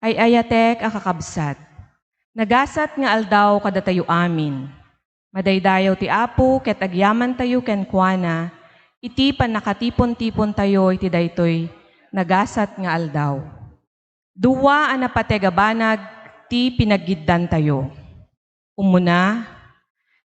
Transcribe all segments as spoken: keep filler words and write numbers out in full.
Ay-ayatek a kakabsat, nagasat nga aldaw kadatayo amin. Madaydayaw ti Apo ket agyamantayo kenkuana iti pannakatipon-tipontayo iti daytoy nagasat nga aldaw. Dua a napateg a banag ti pinaggiddantayo. Umuna,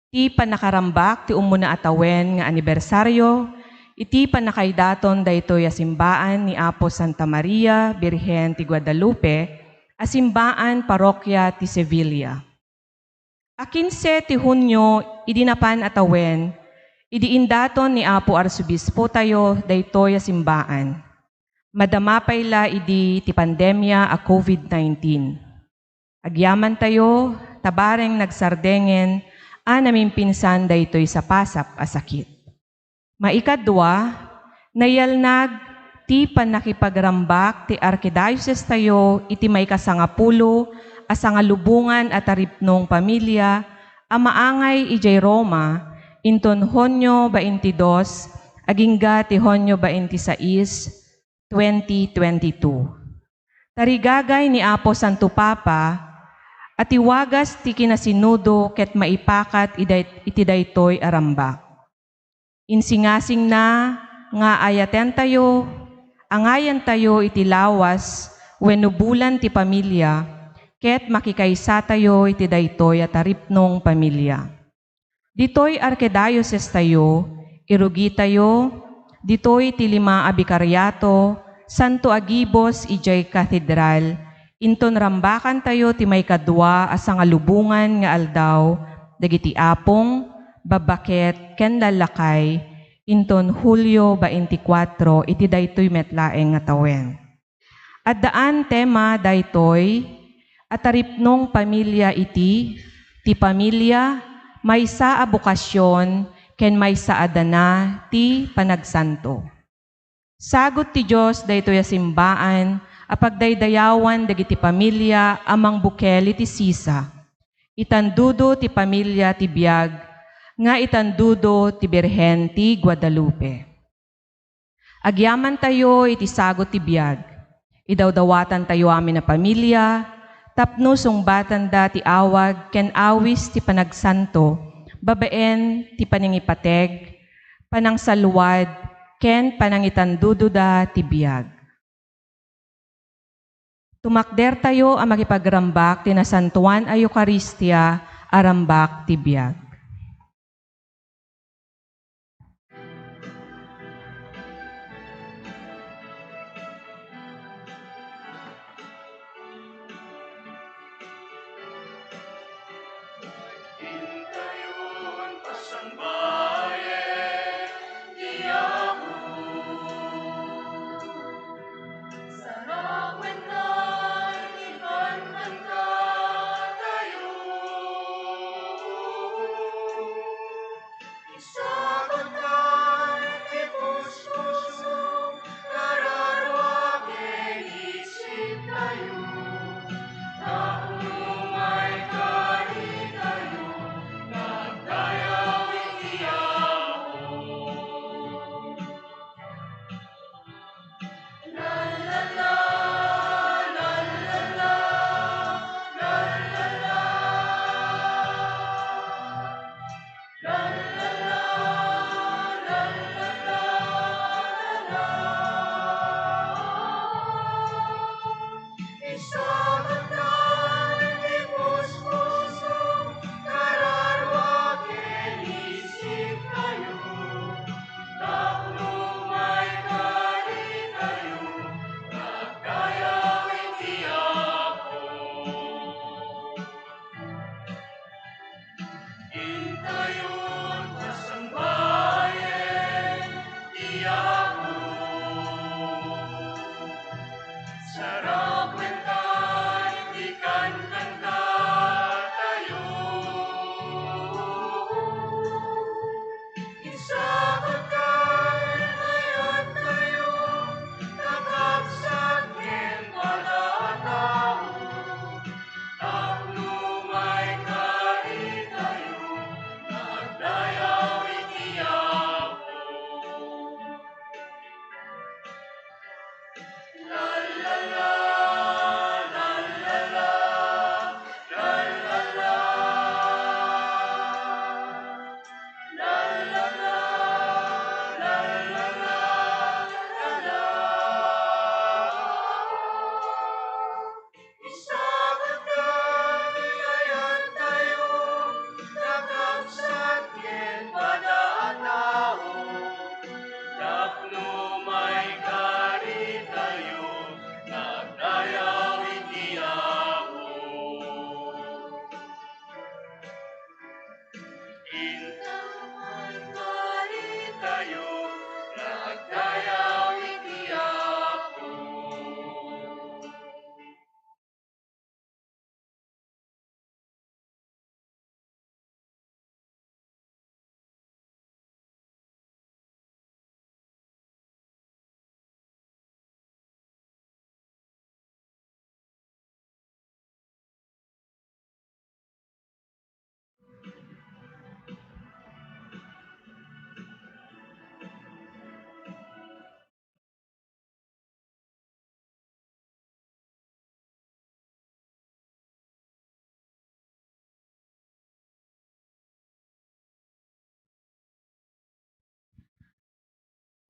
ti pannakarambak ti umuna a tawen nga anibersario iti pannakaidaton daytoy a simbaan ni Apo Santa Maria, Birhen ti Guadalupe, a simbaan parokya ti Sevilla. A kinse ti Hunio idi napan a tawen, idi indaton ni Apo Arsobispotayo daytoy a simbaan. Madama pay la idi ti pandemia a covid nineteen. Agyamantayo, ta bareng nagsardengen a namimpinsan daytoy sapasap a sakit. Maikadua, nayalnag ti pannakipagrambak ti arkidayosestayo iti maikasangapulo a sangalubongan a taripnong pamilia a maangay idiay Roma inton Hunio baintidos agingga ti Hunio baintisais, twenty twenty-two. Tarigagay ni Apo Santo Papa a ti wagas ti kinasinodo ket maipakat iday-, iti daytoy a rambak. Insingasingna nga ayatentayo, angayantayo iti lawas wenno bulan ti pamilia, ket makikaysatayo iti daytoy a taripnong pamilia. Ditoy arkidayosestayo, irugitayo ditoy ti lima a bikariato, Santo Agibos idiay Katedral, inton rambakantayo ti maikadua a sangalubongan nga aldaw dagiti apong, babbaket, ken lallakay, inton Hulio baintikwatro iti daytoy met laeng nga tawen. Addaan tema daytoy a taripnong pamilia iti, ti pamilia, maysa a bokasion ken maysa a dana ti panagsanto. Sagut ti Dios daytoy a simbaan a pagdaydayawan dagiti pamilia a mangbukel iti sisa. Itandudo ti pamilia ti biag nga itandudo ti Birhen ti Guadalupe. Agyamantayo iti sagut ti biag. Idawdawatantayo amin a pamilia tapno sungbatanda ti awag ken awis ti panagsanto babaen ti panangipateg, panangsalluad, ken panangitandudoda ti biag. Tumakdertayo a makipagrambak ti Nasantoan a Eukaristia a rambak ti biag.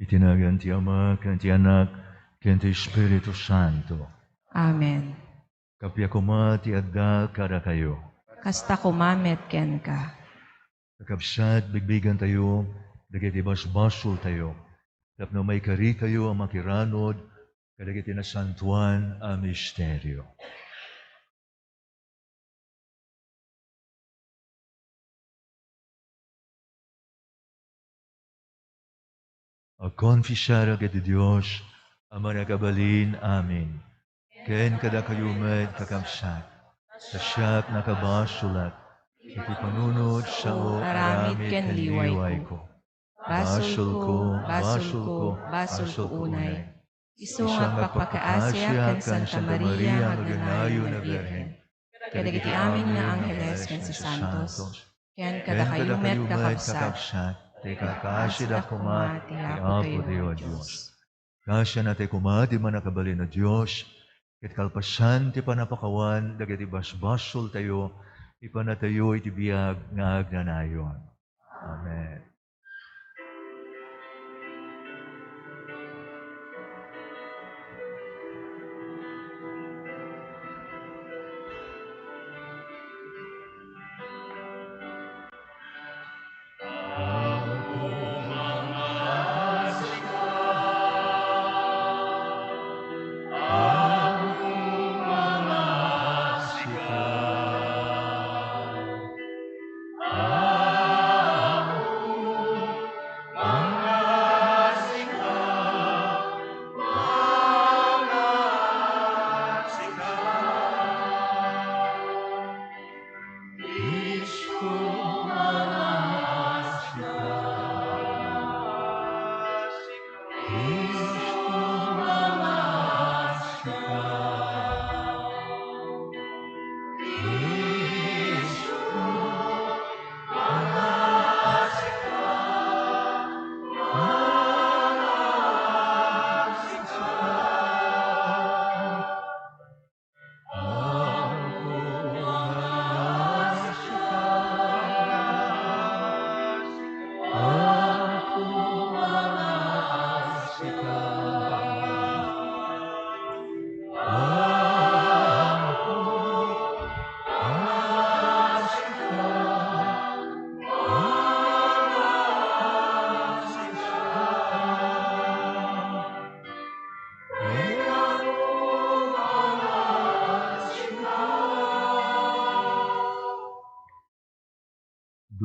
Iti nagan ti Ama, ken ti Anak, ken ti Espiritu Santo. Amen. Kappia koma ti adda kadakayo. Kasta koma met kenka. Kakabsat, bigbigantayo dagiti basbasoltayo tapno maikaritayo a makiranud kadagiti nasantoan a misterio. Agkonfesar iti Dios a mannakabalin amin, ken kadakayo met, kakabsat, ta siak nakabasolak iti panunot, sao, aramid ken liwayko. Basolko, basolko, basolko unay. Isu nga agpakpakaasiak ken Santa Maria nga agnanayon a Birhen, kadagiti amin nga angheles ken sasantos, ken kadakayo met, kakabsat, ta ikakaasidak koma ti Apo tayo a Dios. Kaasianna tayo koma ti Mannakabalin a Dios, ket kalpasan ti pannapakawan dagiti basbasoltayo, ipanatayo iti biag nga agnanayon. Amen.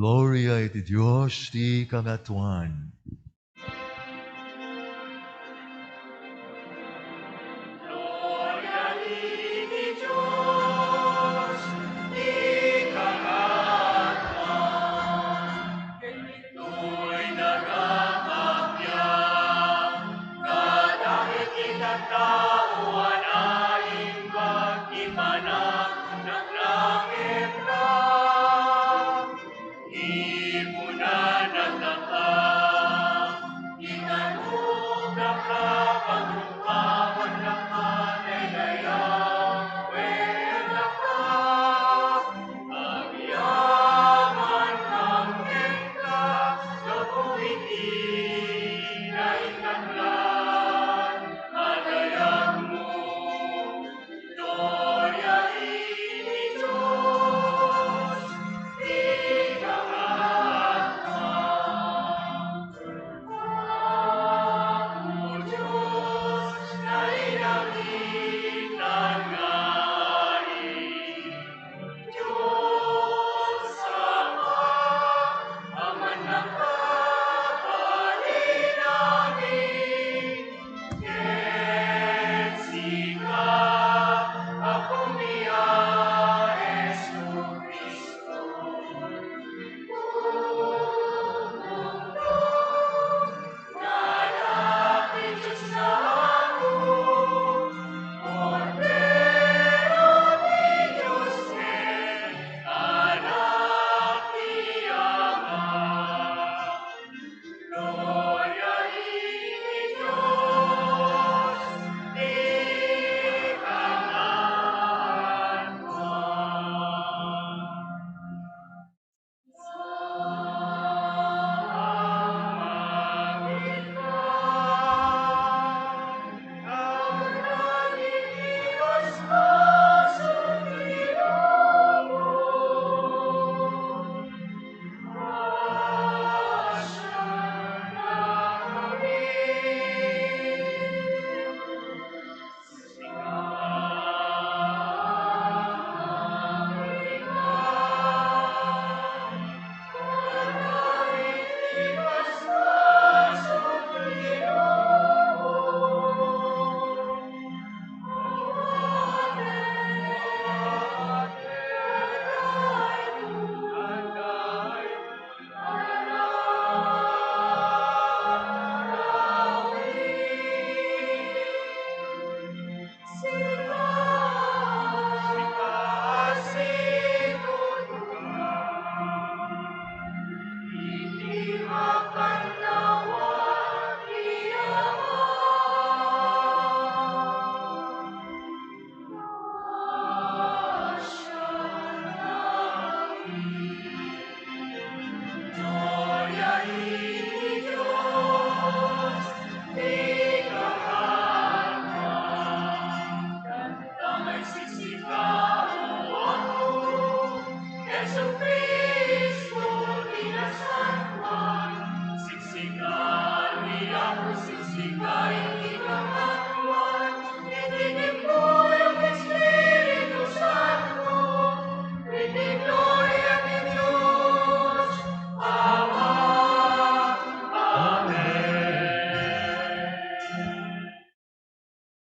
Gloria iti Dios ti kangatoan. Gloria iti Dios ti kangatoan. Dagiti tattao a naimbag ti panagunannaketda. Ipunannakka, itanukdakka, pagrumpawanakka, daydayaw, wenakka. Agyaman kenka gapu iti nainatlan a dayag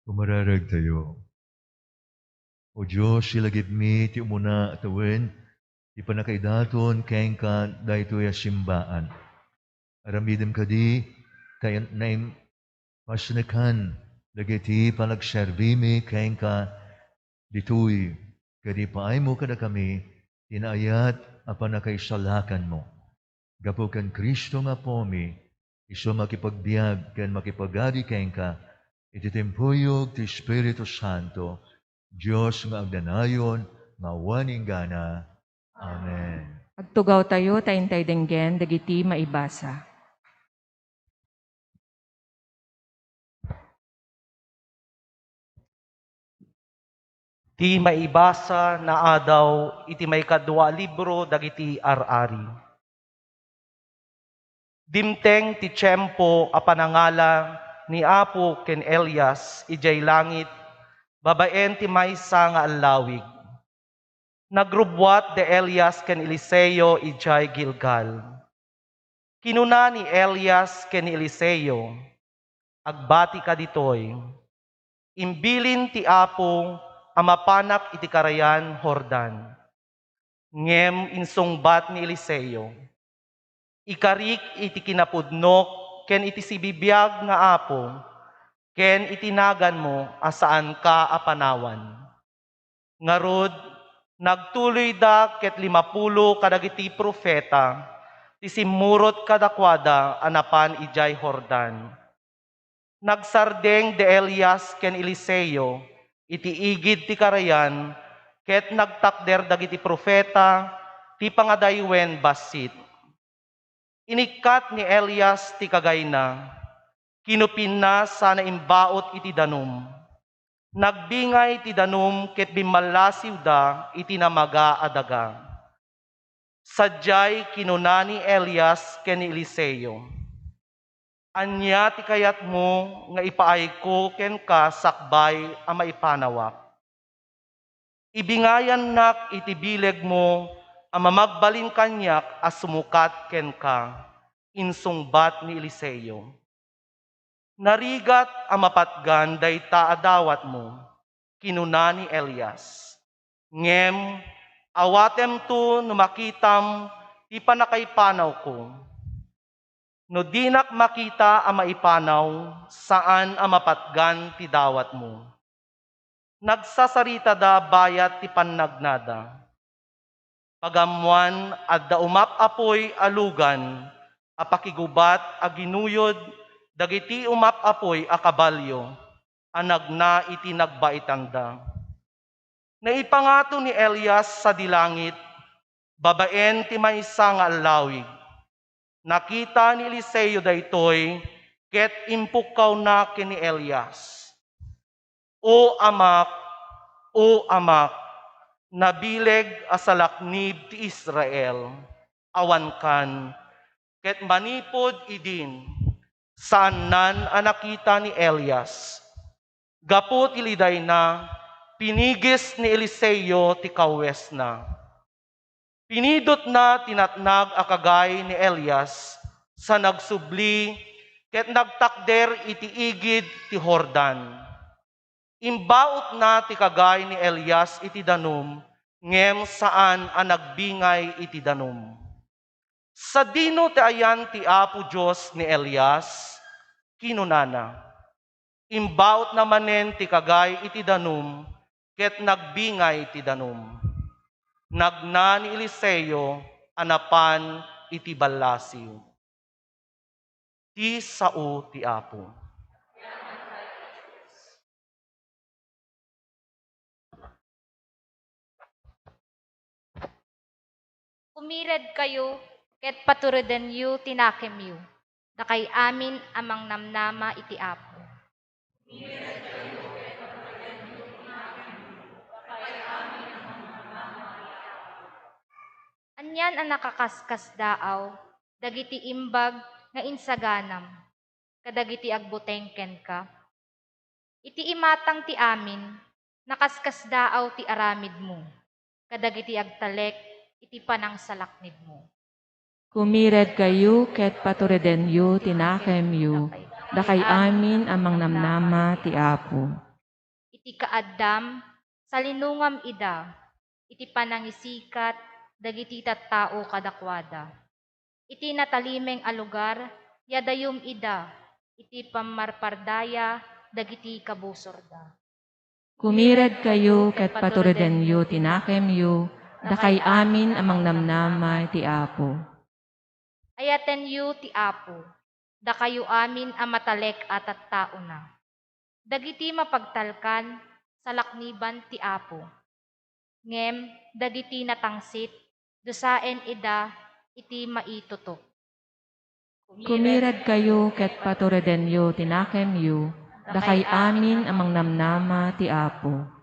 Umararag tayo. O Dios, ilagipmi ti umuna a tawen ti pannakaidaton kenka daytoy a simbaan. Aramidem kadi ta naimpasnekan dagiti panagserbimi kenka ditoy, ket ipaaymo kadakami ti naayat a pannakaisalakanmo. Gapu ken Cristo nga Apomi, isu makipagbiag ken makipagari kenka iti timpuyog ti Espiritu Santo, Dios nga agnanayon, nga awan inggana. Amen. Agtugaw tayo ta intay denggen dagiti maibasa. Ti maibasa naadaw iti maikadua a libro dagiti Ar-ari. Dimteng ti tiempo a panangala ni Apo ken Elias idiay langit babaen ti maysa nga allawig. Nagrubbuat da Elias ken Eliseo idiay Gilgal. Kinuna ni Elias ken ni Eliseo, "Agbatika ditoy. Imbilin ti Apo a mapanak iti Karayan Jordan." Ngem insungbat ni Eliseo, "Ikarik iti kinapudnok ken iti sibibiag nga Apo, ken iti naganmo a saanka a panawan." Ngarud, nagtuloyda ket limapulo kadagiti profeta ti simmurot kadakuada a napan idiay Jordan. Nagsardeng da Elias ken Eliseo iti igid ti karayan ket nagtakder dagiti profeta ti pangadaywen bassit. Inikkat ni Elias ti kagayna, kinupinna sana imbaut iti danum. Nagbingay ti danum ket bimmallasiwda iti namaga a daga. Sadiay kinuna ni Elias ken ni Eliseo, "Ania ti kayatmo nga ipaayko kenka sakbay a maipanawak?" "Ibingayannak iti bilegmo a mamagbalin kaniak a sumukat kenka," insungbat ni Eliseo. "Narigat a mapatgan dayta a dawatmo," kinuna ni Elias. "Ngem awatemto no makitam ti pannakaipanawko. No dinak makita a maipanaw, saan a mapatgan ti dawatmo." Nagsasaritada bayat ti pannagnada. Pagammoan, adda umap-apoy a lugan a pakigubat a ginuyod dagiti umap-apoy a kabalio a nagna iti nagbaitanda. Naipangato ni Elias sadi langit babaen ti maysa nga allawig. Nakita ni Eliseo daytoy ket impukkawna ken ni Elias, "O amak, o amak, nabileg a salaknib ti Israel, awankan." Ket manipud idin, saannan a nakita ni Elias. Gapu ti lidayna, pinigis ni Eliseo ti kawesna. Pinidotna ti natnag a kagay ni Elias sa nagsubli ket nagtakder iti igid ti Jordan. Imbautna ti kagay ni Elias iti danum, ngem saan a nagbingay iti danum. "Sadino ti ayan ti Apo Dios ni Elias?" kinunana. Imbautna manen ti kagay iti danum ket nagbingay ti danum. Nagna ni Eliseo a napan iti ballasiw. Ti sao ti Apo. Umiredkayo ket paturedenyo ti nakemyo, dakay amin a mangnamnama iti Apo. Anian a nakaskasdaaw dagiti imbag nga insaganam, kadagiti agbuteng kenka. Iti imatang ti amin, nakaskasdaaw ti aramidmo kadagiti agtalek iti panangsalaknibmo. Kumiredkayo ket paturedenyo ti nakemyo, dakay amin a mangnamnama ti Apo. Iti kaaddam, salinungam ida iti panangisikat dagiti tattao kadakuada. Iti natalimeng a lugar, yadayom ida iti pammarpardaya dagiti kabusorda. Kumiredkayo ket paturedenyo ti nakemyo, dakay amin a mangnamnama ti Apo. Ayatenyo ti Apo, dakayo amin a matalek a tattaona. Dagiti mapagtalkan, salakniban ti Apo. Ngem dagiti natangsit, dusaen ida iti maitutup. Kumiredkayo ket paturedenyo ti nakemyo, dakay amin a mangnamnama ti Apo.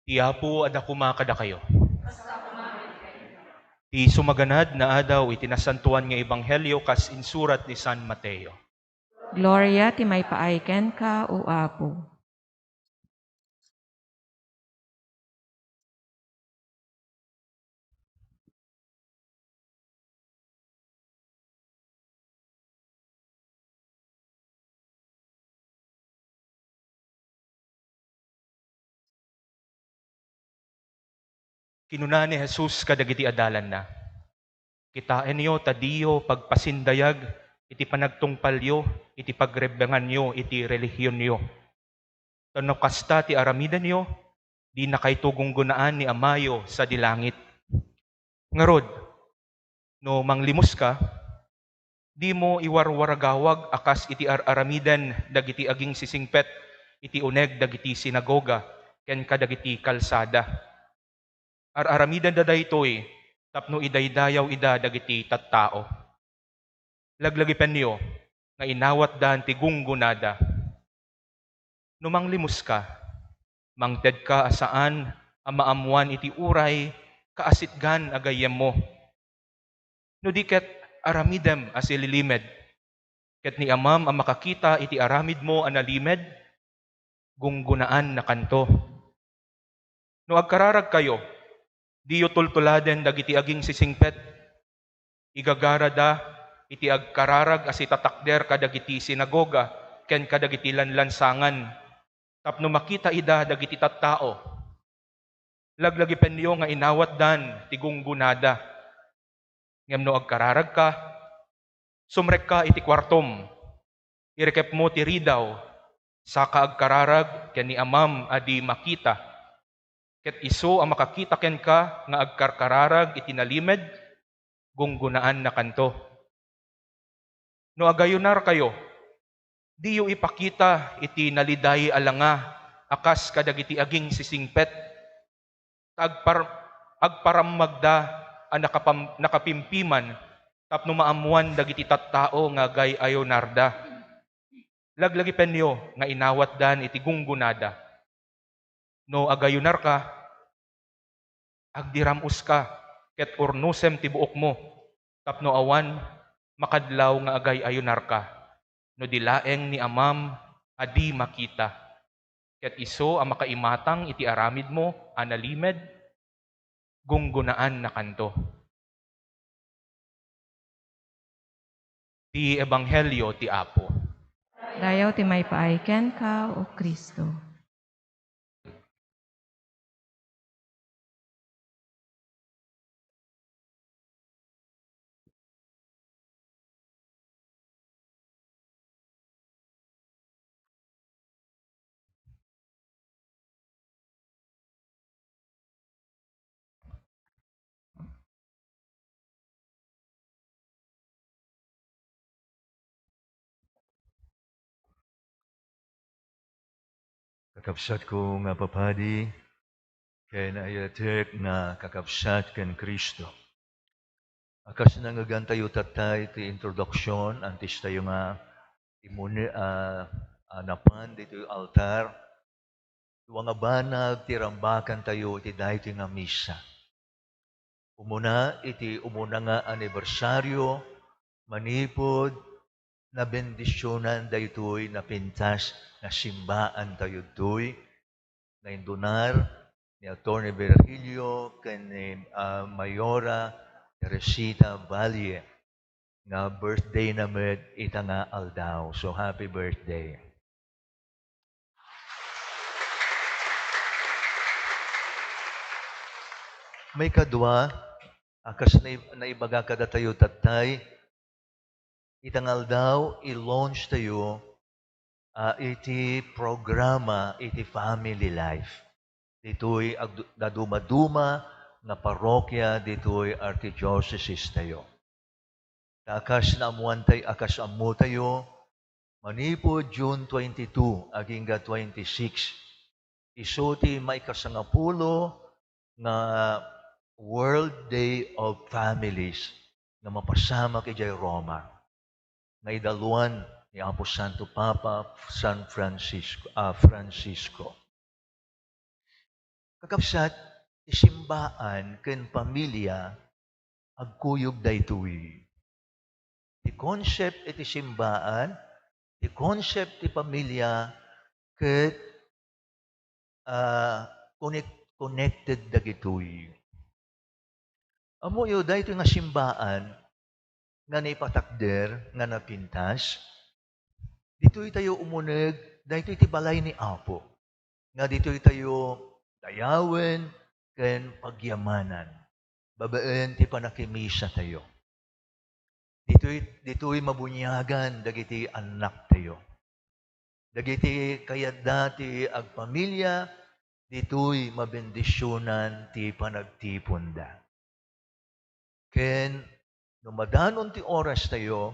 Ti Apo adda koma kadakayo. Ti sumaganad nga adaw iti Nasantoan nga Ebanghelio kas insurat ni San Mateo. Gloria ti maipaay kenka, O Apo. Kinuna ni Jesus kadagiti adalanna, "Kitaenyo ta diyo pagpasindayag iti panagtungpalyo iti pagrebbenganyo iti relihionyo. Ta no kasta ti aramidenyo, dinakayto gunggonaan ni Amayo sadi langit. Ngarud, no manglimuska, dimo iwarwaragawag a kas iti ar-aramiden dagiti agingsisingpet iti uneg dagiti sinagoga ken kadagiti kalsada. Ar-aramidenda daytoy tapno idaydayaw ida dagiti tattao. Laglagipenyo nga inawatdan ti gunggonada. No manglimuska, mangtedka a saan a maammoan iti uray kaasitgan a gayyemmo. No di ket, aramidem a sililimed, ket ni Amam a makakita iti aramidmo a nalimed, gunggonaannakanto. No agkararagkayo, diyo tultuladen dagiti agingsisingpet. Igagarada iti agkararag a sitatakder kadagiti sinagoga ken kadagiti lanlansangan tapno makita ida dagiti tattao. Laglagipenyo nga inawatdan ti gunggonada. Ngem no agkararagka, sumrekka iti kuartom, irikepmo ti ridaw, saka agkararag ken ni Amam a di makita. Ket isu a makakita kenka nga agkarkararag iti nalimed, gunggonaannakanto. No agayunarkayo, Diyo ipakita iti naliday a langa a kas kadagiti agingsisingpet, ta agpar-, agparammagda a nakapam-, nakapimpiman tapno maammoan dagiti tattao nga agay-ayunarda. Laglagipenyo nga inawatdan iti gunggonada. No agayunarka, agdiram-oska ket urnosem ti buokmo tapno awan makadlaw nga agay-ayunarka no di laeng ni Amam a di makita. Ket isu a makaimatang iti aramidmo a nalimed, gunggonaannakanto. Ti Ebanghelio ti Apo. Dayaw ti maipaay kenka, O Cristo. Kakabsatko nga papadi, ken ayatek nga kakabsat ken Cristo. A kas nangngegantayo tatta iti introduksion, antes tayo nga imuni-, a, a napan ditoy altar, dua nga banag ti rambakantayo iti daytoy nga misa. Umuna iti umuna nga anibersario, manipud nabendisionan daytoy napintas nga simbaantayo ditoy, naindunar ni Attorney Virgilio ken ni, ah, Mayora Teresita Valle nga birthday na met ita nga aldaw. So, happy birthday. Maikadua, a kas nai-, naibaga kadatayo tattay, ita nga aldaw, i-launch tayo, ah, iti programa iti family life. Ditoy agdu-, dadumaduma nga parokya ditoy archdiocese tayo. Ta a kas naammoan tay-, a kas ammo tayo, manipud June twenty-two agingga twenty-six, isu ti maikasangapulo nga World Day of Families nga mapasamak idiay Roma, nga idaluan ni Apo Santo Papa San Francisco, ah, Francisco. Kakabsat, ti simbaan ken pamilya agkuyog daytoy. Ti concept iti simbaan, ti concept ti pamilya, ket, ah, connect-, connected dagitoy. Ammoyo, daytoy nga simbaan nga naipatakder nga napintas, ditoy tayo umuneg, daytoy ti balay ni Apo, nga ditoy tayo dayawen ken pagyamanan, babaen ti pannakimisa tayo. Ditoy, ditoy mabuniagan dagiti annak tayo. Dagiti kayatda ti agpamilya, ditoy mabendisionan ti panagtiponda. Ken no madanon ti oras tayo,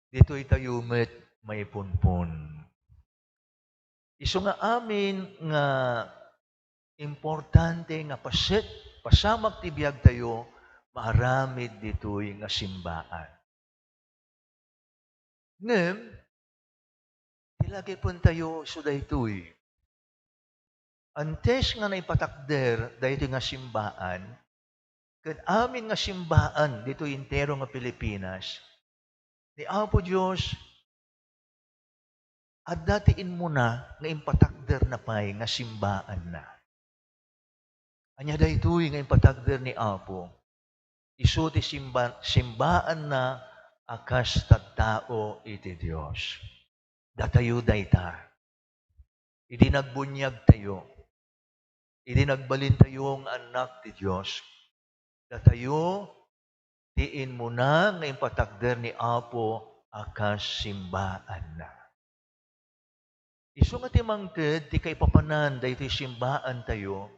ditoy tayo met maipunpon. Isu nga amin nga importante nga paset, pasamak ti biag tayo, maaramid ditoy nga simbaan. Ngem, ti lagipentayo isu daytoy. Antes nga naipatakder daytoy nga simbaan, ken amin nga simbaan ditoy entero nga Pilipinas, ni Apo Dios, adda ti immuna nga impatakderna pay nga simbaanna. Ania daytoy nga impatakder ni Apo? Isu ti simba-, simbaanna a kas tattao iti Dios. Datayo dayta. Idi nagbuniagtayo, idi nagbalintayo nga annak ti Dios, datayo ti immuna nga impatakder ni Apo a kas simbaanna. Isu nga ti mangted ti kaipapanan daytoy simbaantayo,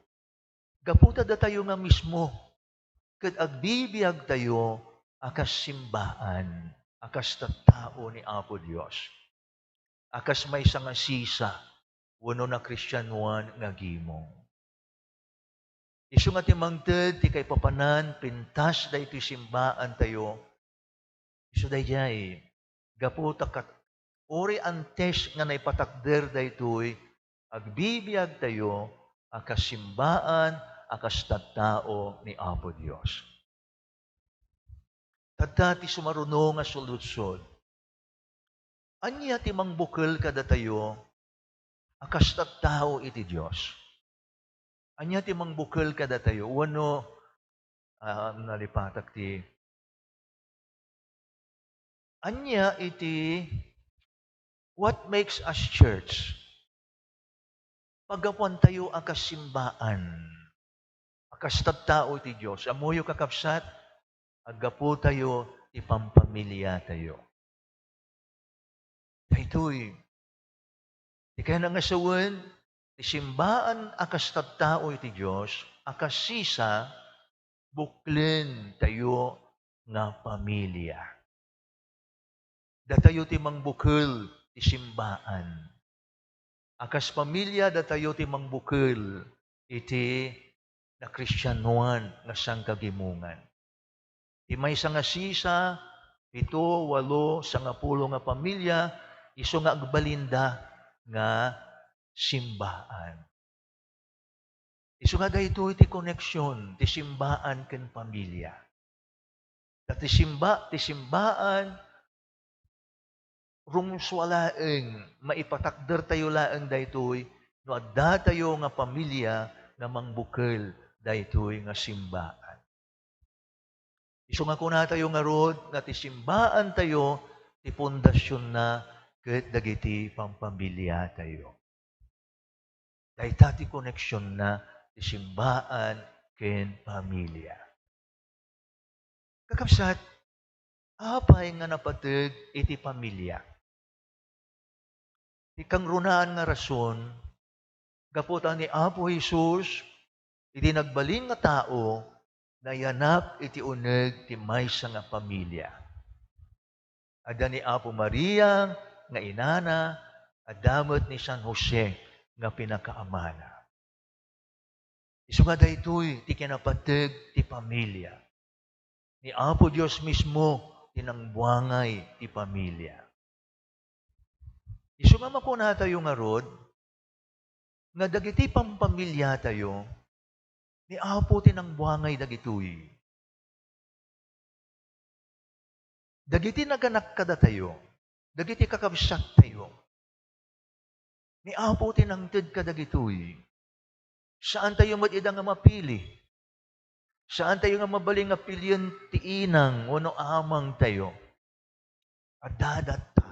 gapu ta datayo nga mismo ket agbibiagtayo a kas simbaan, a kas tattao ni Apo Dios. a kas maysa nga sisa wenno nakristianoan nga gimong. Isu nga ti mangted ti kaipapanan pintas daytoy simbaantayo. Isu daydiay, gapu ta kat-, uri antes nga naipatakder daytoy, agbibiagtayo a kasimbaan a kas tattao ni Apo Dios. Tatta ti sumaruno nga sulodsod. Ania ti mangbukel kadatayo a kas tattao iti Dios? Ania ti mangbukel kadatayo? Wenno, ah, nalipatak ti, ania iti, what makes us church? Paggapuantayo a kas simbaan, a kas tattao iti Dios. Ammoyo, kakabsat, aggaputayo ti pampamiliatayo. Daytoy, ti kayatna nga sawen, ti simbaan a kas tattao iti Dios, a kas sisa, buklentayo nga pamilia. Datayo ti mangbukel ti simbaan. A kas pamilia, datayo ti mangbukel iti nakristianoan nga sangkagimongan. Ti maysa nga sisa, pito, walo, sangapulo nga pamilia, isu nga agbalinda nga simbaan. Isu nga daytoy ti koneksion ti simbaan ken pamilia. Ta ti simba-, ti simbaan, rumsua laeng, maipatakdertayo laeng daytoy no addatayo nga pamilia nga mangbukel daytoy nga simbaan. Isu nga kunatayo ngarud nga ti simbaantayo ti pundasionna ket dagiti pampamiliatayo. Dayta ti koneksionna ti simbaan ken pamilia. Kakabsat, apay nga napateg iti pamilia? Ti kangrunaan nga rason, gapu ta ni Apo Jesus, iti nagbalin nga tao, nayanak iti uneg ti maysa nga pamilia. Adda ni Apo Maria nga inana, adda met ni San Jose nga pinakaamana. Isu nga daytoy ti kinapateg ti pamilia. Ni Apo Dios mismo ti nangbuangay ti pamilia. Isu nga makunatayo ngarud, nga dagiti pampamiliatayo, ni Apo ti nangbuangay dagitoy. Dagiti naganak kadatayo, dagiti kakabsattayo, ni Apo ti nangted kadagitoy. Saantayo met ida nga mapili. Saantayo nga mabalin nga pilien ti inang wenno amangtayo. Adda datta.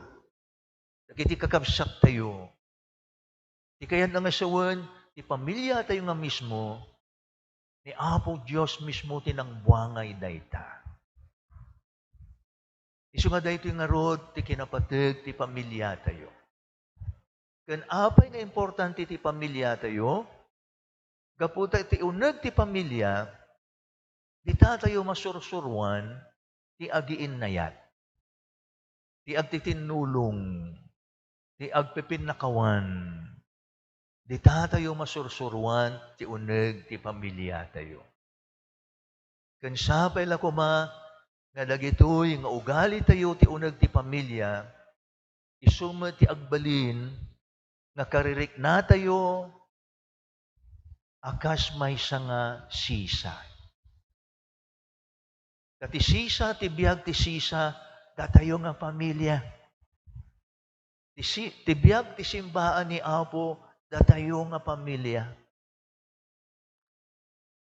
Dagiti kakabsattayo. Ti kayatna nga sawen, ti pamiliatayo nga mismo, ni Apo Dios mismo ti nangbuangay dayta. Isu nga daytoy ngarud ti kinapateg ti pamiliatayo. Ken apay nga importante ti pamiliatayo? Gapu ta iti uneg ti pamilia, ditatayo masursuroan ti agiinnayat, ti agtitinnulong, ti agpipinnakawan. Ditatayo masursuroan ti uneg ti pamiliatayo. Ken sapay la koma nga dagitoy nga ugalitayo ti uneg ti pamilia, isu met ti agbalin nga kaririknatayo a kas maysa nga sisa. Ta ti sisa, ti biag ti sisa, datayo nga pamilia. Ti si-, ti biag ti simbaan ni Apo, datayo nga pamilia.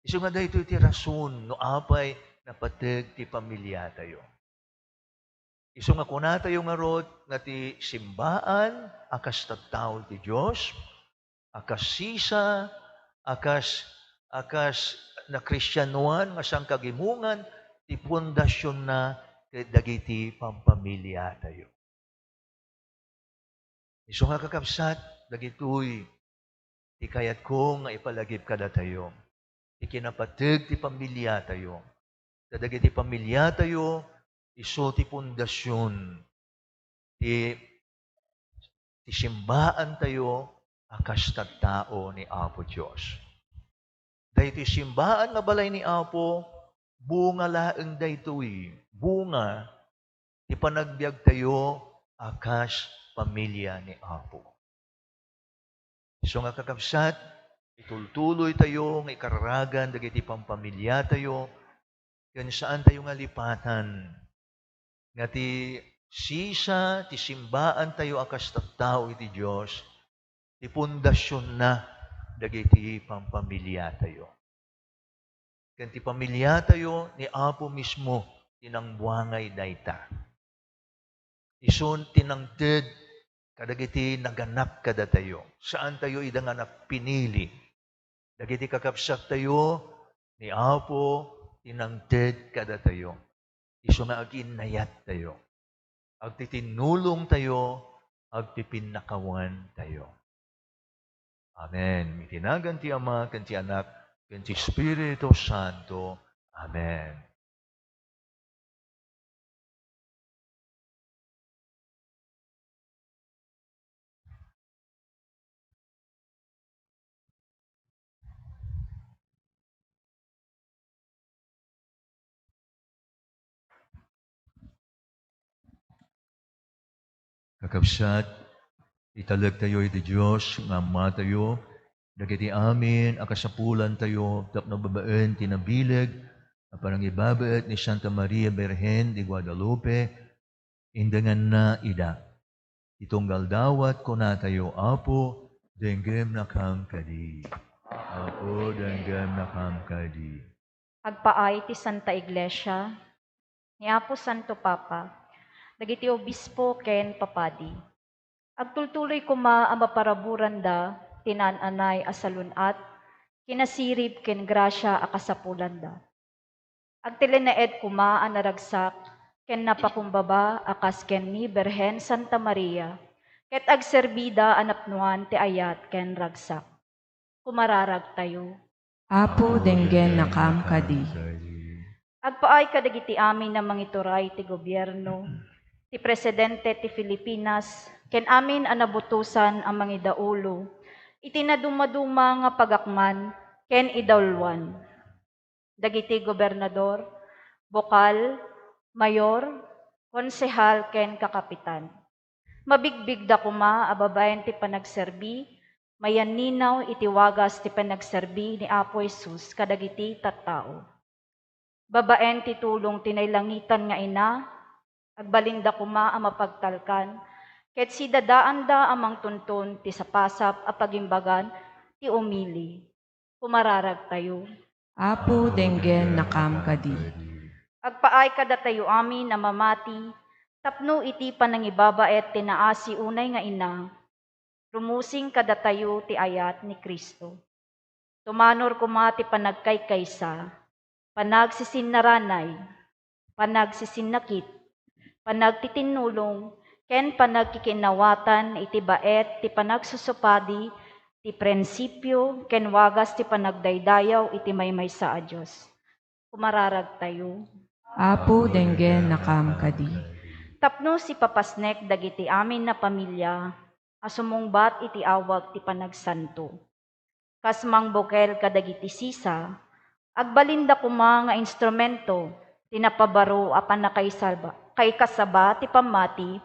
Isu nga daytoy ti rason no apay napateg ti pamiliatayo. Isu nga kunatayo ngarud nga ti simbaan a kas tattao ti Dios, a kas sisa, a kas, a kas nakristianoan nga sangkagimongan, ti pundasionna ket dagiti pampamiliatayo. Isu nga kakabsat, dagitoy ti kayatko nga ipalagip kadatayo. Ti kinapateg ti pamiliatayo. Ta dagiti pamiliatayo, isu ti pundasion ti ti simbaantayo a kas tattao ni Apo Dios. Daytoy simbaan nga balay ni Apo, bunga laeng daytoy, bunga ti panagbiagtayo a kas pamilia ni Apo. Isu nga, kakabsat, itultuloytayo nga ikararagan dagiti pampamiliatayo ken saantayo nga lipatan nga ti sisa ti simbaantayo a kas tattao iti Dios, ti pundasionna dagiti pampamiliatayo. Ken ti pamiliatayo ni Apo mismo ti nangbuangay dayta. Isun ti nangted kadagiti naganak kadatayo. Saantayo ida nga napinili. Dagiti kakabsattayo ni Apo ti nangted kadatayo. Isu nga aginnayattayo, agtitinnulongtayo, agpipinnakawantayo. Amen. Iti nagan ti Ama, ken ti Anak, ken ti Espiritu Santo. Amen. Kakabsat, italektayo iti Dios nga Amatayo dagiti amin a kasapulantayo tapno babaen ti nabileg a panangibabaet ni Santa Maria Birhen de Guadalupe, indenganna ida. Ti tunggal dawat kunatayo, Apo, denggem nakam kadi. Apo, denggem nakam kadi. Agpaay ti Santa Iglesia, ni Apo Santo Papa, dagiti obispo ken papadi. Agtultuloy koma a maparaburanda ti naan-anay a salun-at, kinasirib ken grasia a kasapulanda. Agtalinaed koma a naragsak ken napakumbaba a kas ken ni Birhen Santa Maria, ket agserbida a napnoan ti ayat ken ragsak. Kumararagtayo. Apo, denggennakam kadi. Agpaay kadagiti amin a mangituray ti gobierno, ti presidente ti Filipinas, ken amin a nabutosan a mangidaulo iti nadumaduma nga pagakman ken idauloan. Dagiti gobernador, bokal, mayor, konsehal, ken kakapitan. Mabigbigda koma a babaen ti panagserbi, mayanninaw iti wagas ti panagserbi ni Apo Jesus kadagiti tattao. Babaen ti tulong ti nailangitan nga ina, agbalinda koma a mapagtalkan, ket sidadaanda a mangtunton ti sapasap a pagimbagan ti umili. Kumararagtayo. Apo, denggennakam kadi. Agpaay kadatayo amin a mamati tapno iti panangibabaet ti naasi unay nga ina, rumusing kadatayo ti ayat ni Cristo. Tumanor koma ti panagkaykaysa, panagsisinnarangay, panagsisinnakit, panagtitinnulong, ken panagkikinawatan iti baet ti panagsusupadi ti prinsipio ken wagas ti panagdaydayaw iti maymaysa a Dios. Kumararagtayo. Apo, denggennakam kadi. Tapno sipapasnek dagiti amin a pamilia a sumungbat iti awag ti panagsanto. Kas mangbukel kadagiti sisa, agbalinda koma nga instrumento ti napabaro a pannakaisalba-, kaikasaba ti pammati,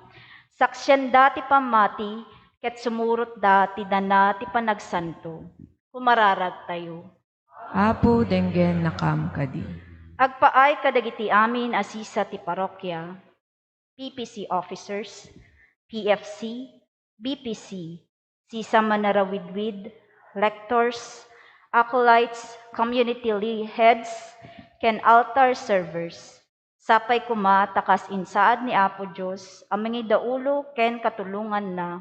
saksianda ti pammati, ket sumurotda ti dana ti panagsanto. Kumararagtayo. Apo, denggennakam kadi. Agpaay kadagiti amin a sisa ti parokya, P P C officers, P F C, B P C, sisa manarawidwid, lectors, acolytes, community le-, heads, ken altar servers. Sapay koma ta kas insaad ni Apo Dios a mangidaulo ken katulonganna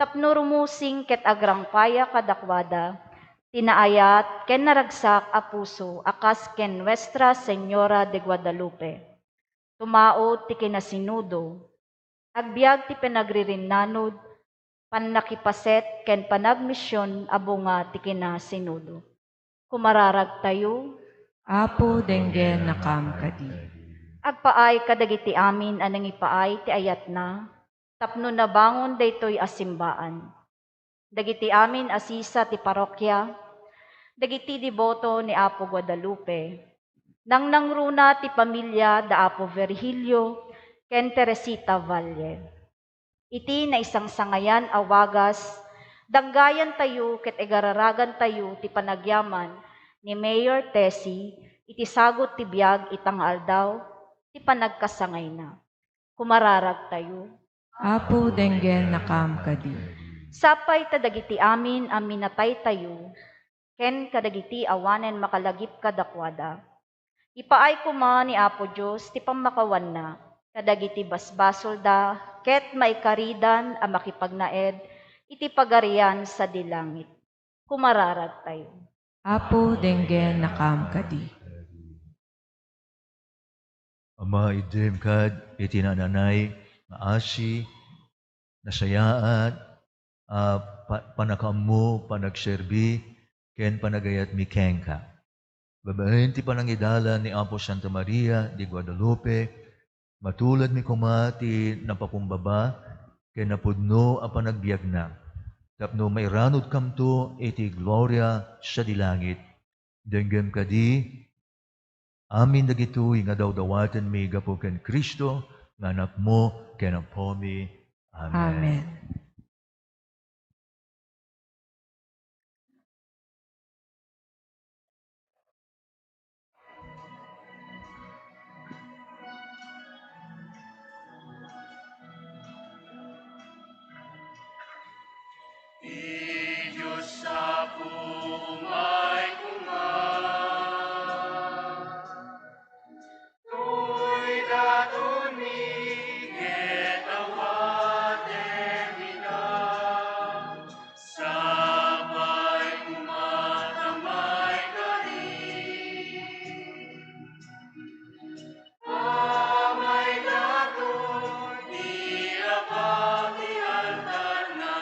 tapno rumusing ket agrangpaya kadakuada ti naayat ken naragsak a puso a kas ken Nuestra Señora de Guadalupe. Tumaud ti kinasinodo, agbiag ti panagririnnanod, pannakipaset, ken panagmision a bunga ti kinasinodo. Kumararagtayo. Apo, denggennakam kadi. Agpaay kadagiti amin a nangipaay ti ayatna, tapno nabangon daytoy a simbaan. Dagiti amin a sisa ti parokia, dagiti deboto ni Apo Guadalupe, nangnangruna ti pamilia da Apo Virgilio ken Teresita Valle. Iti naisangsangayan a wagas, danggayantayo ket igararagantayo ti panagyaman ni Mayor Tessie iti sagut ti biag ita nga aldaw ti panagkasangayna. Kumararagtayo. Apo, denggennakam kadi. Sapay ta dagiti amin a minataytayo, ken kadagiti awanen makalagip kadakuada. Ipaay koma ni Apo Dios ti pammakawanna kadagiti basbasolda ket maikaridan a makipagnaed iti Pagarian sadi langit. Kumararagtayo. Apo, denggennakam kadi. Ama, idim kad iti naananay nga asi, nasayaat a pa-, pannakaammo, panagserbi, ken panagayatmi kenka. Babaen ti panangidalan ni Apo Santa Maria de Guadalupe, matuladmi koma ti napakumbaba ken napudno a panagbiagna, tapno mairanudkamto iti gloria sadi langit. Denggem kadi, amin dagitoy nga dawdawatenmi gapu ken Cristo nga Anakmo ken Apomi. Amen. Amen. Ti Dios Apo, umay koma. Toy datonmi ket awatem ida, sapay koma ta maikari. Amaydaton ti abaw ti altarna.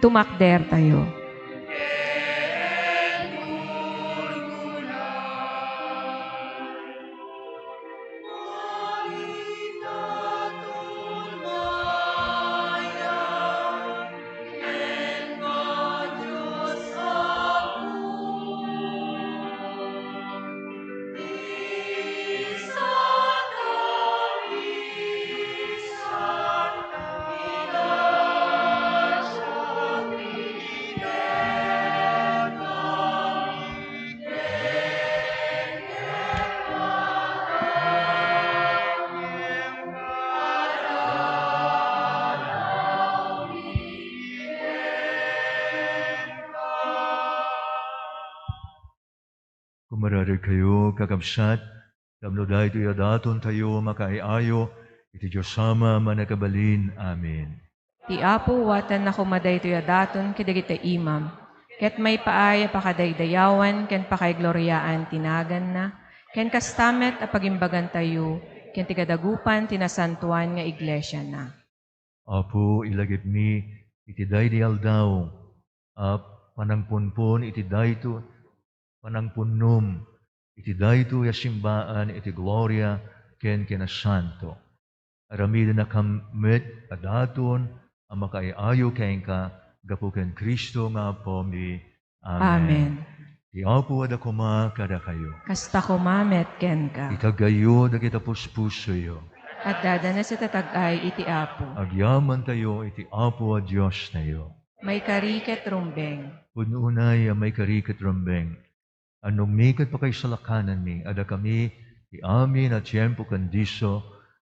Tumakdertayo. Kumararidkayo, kakabsat, tapno daytoy a datontayo makaay-ayo iti Dios Ama a Mannakabalin. Amen. Ti Apo, watanna koma daytoy a daton kadagiti imam, ket maipaay a pakadaydayawan ken pakaigloriaan ti naganna, ken kasta met a pagimbagantayo ken ti kadagupan ti nasantoan nga iglesiana. Apo, ilagipmi iti daydi aldaw a panangpunpon iti dayto, panangpunnom iti daytoy a simbaan iti gloria ken kinasanto. Aramidennakam met a daton a makaay-ayo kenka gapu ken Cristo nga Apomi. Amen. Amen. Ti Apo adda koma kadakayo. Kasta koma met kenka. Itagayyo dagiti puspusoyo. Adda dagiti itatag-ay iti Apo. Agyamantayo iti Apo a Diostayo. Maikari ket rumbeng. Pudno unay a maikari ket rumbeng. Annongmi ket pakaisalakananmi a dakami ti amin a tiempo ken disso,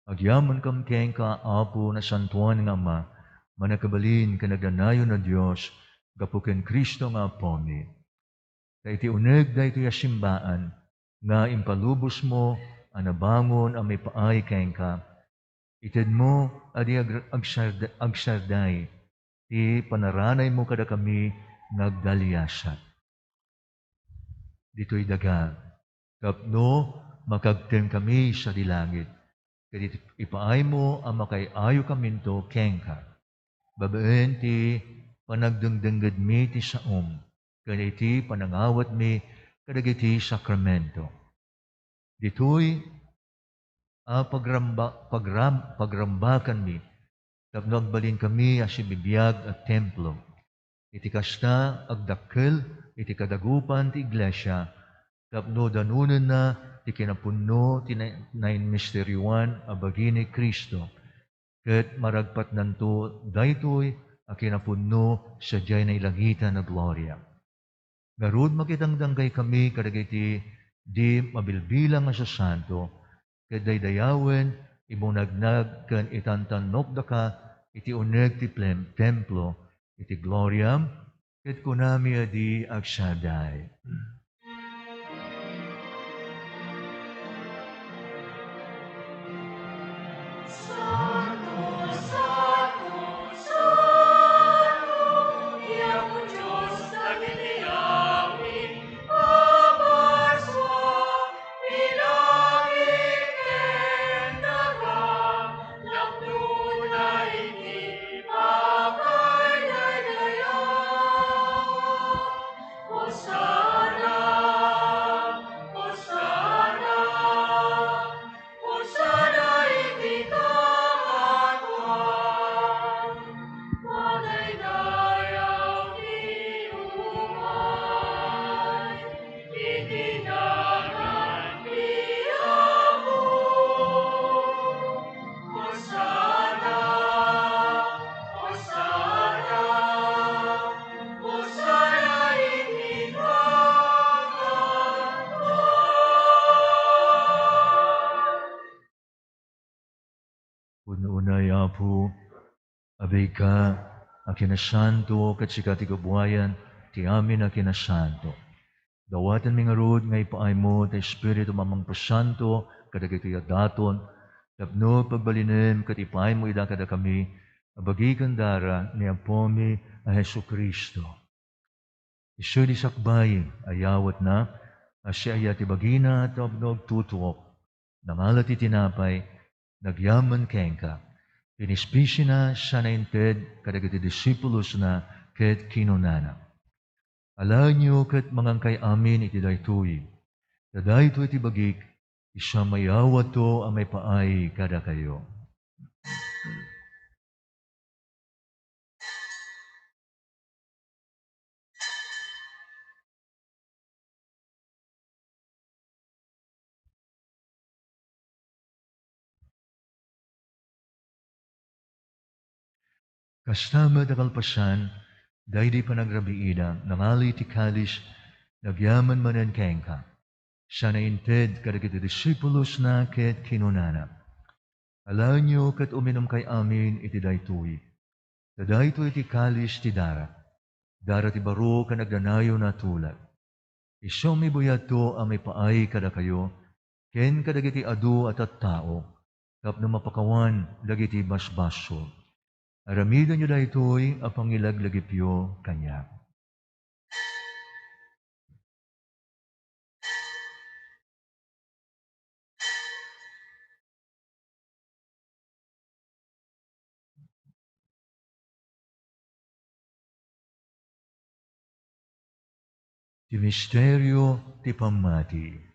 agyamankam kenka, Apo, nasantoan nga Ama, mannakabalin ken agdanayon a Dios, gapu ken Cristo nga Apomi. Ta iti uneg daytoy a simbaan nga impalubosmo a nabangon a maipaay kenka, itedmo a di ag-, agsard-, agsarday ti panaranaymo kadakami nga agdaliasat. Ditoy daga, tapno makagtengkami sadi langit, ket iti ipaaymo a makaay-ayokaminto kenka, babaen ti panagdengdengngedmi ti saom, ken iti panangawatmi kadagiti sakramento. Ditoy a pagramba-, pagram-, pagrambakanmi tapno agbalinkami a sibibiag a templo. Iti kasta, agdakkel iti kadagupan ti iglesia tapno danonenna ti kinapunno ti na-, nainmisterioan a bagi ni Cristo, ket maragpatnanto daytoy a kinapunno sadiay nailangitan a gloria. Ngarud, makidangdanggaykami kadagiti di mabilbilang a sasanto, ket daydayawen, ibunagnag ken itantannokdaka iti uneg ti plem-, templo iti gloriam, ket kunami a di agsarday. Pudno unay, Apo, abiagka a kinasanto, ket sika ti kabuayan ti amin a kinasanto. Dawatenmi ngarud nga ipaaymo ti Espiritu a Mangpasanto kadagitoy a daton, tapno pagbalinem ket ipaaymo ida kadakami a bagi ken dara ni Apomi a Jesu-Cristo. Isu di sakbay a yawatna a siaya ti bagina tapno agtutuok, nangala ti tinapay, nagyaman kenka, pinispisina sana inted kadagiti disipulosna, ket kinunana, "Alaenyo ket mangankay amin iti daytoy, ta daytoy ti bagik, ti siak a mayawatto a maipaay kadakayo." Kasta met a kalpasan, daydi panagrabiida, nangali ti kalis, nagyaman manen kenka. Sana inted kadagiti disipulosna ket kinunana, "Alaenyo ket uminumkay amin iti daytoy. Ta daytoy ti kalis ti dara, dara ti baro ken agnanayon a tulad. Isu a mibuyatto a maipaay kadakayo ken kadagiti adu a tattao tapno mapakawan dagiti basbasol. Aramidenyo daytoy a pangilaglagipyo kaniak." Ti misterio ti pammati.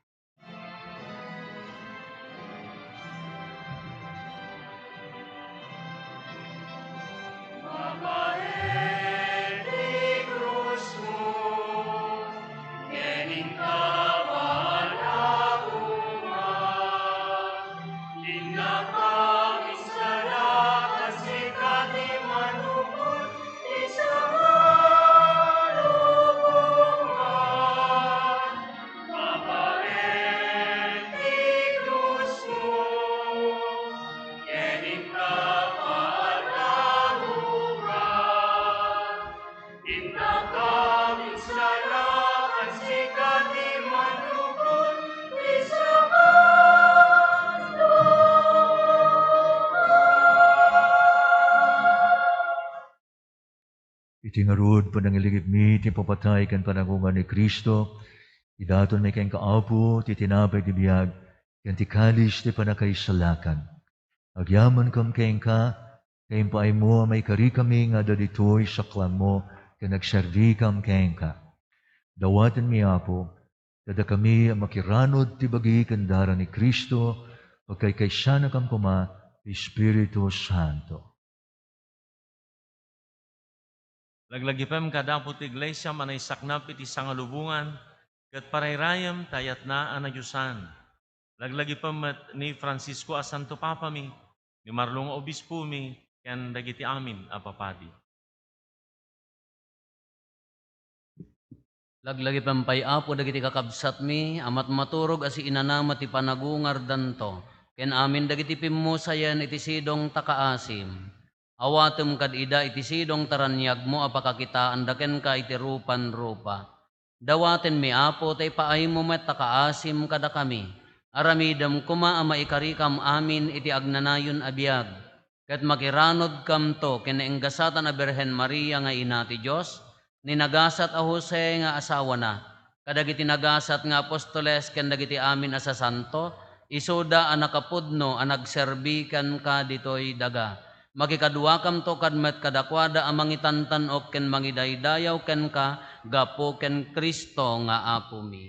Iti ngarud, panangilingipmi ti ipapatay ken panagungar ni Cristo, idatonmi kenka, Apo, ti tinapay ti biag ken ti kalis ti pannakaisalakan. Agyamankam kenka, ta impaaymo a maikarikami nga adda ditoy saklangmo ken agserbikam kenka. Dawatenmi, Apo, ta dakami a makiranud ti bagi ken dara ni Cristo, pagkaykaysannakam koma ti Espiritu Santo. Laglagipem kad Apo ti Iglesia a naisaknap iti sangalubongan, ket parayrayem ti ayatna a nadiosan. Laglagipem met ni Francisco a Santo Papami, ni Marlon a Obispomi, ken dagiti amin a papadi. Laglagipem pay, Apo, dagiti kakabsatmi a matmaturog a siinanama ti panagungardanto, ken amin dagiti pimmusayen iti sidong ta kaasim. Awatem kad ida iti sidong ta raniagmo a pakakitaanda kenka iti rupan-rupa. Dawatenmi, Apo, ta ipaaymo met ta kaasim kadakami. Aramidem koma a maikarikam amin iti agnanayon a biag. Ket makiranudkamto ken nainggasatan a Birhen Maria nga Ina ti Dios, ni nagasat a Jose nga asawana, kadagiti nagasat nga apostoles ken dagiti amin a sasanto, isuda a nakapudno a nagserbi kenka ditoy daga. Makikaduakamto kad met kadakuada a mangitantan-ok ken mangidaydayaw kenka gapu ken Cristo nga Apomi.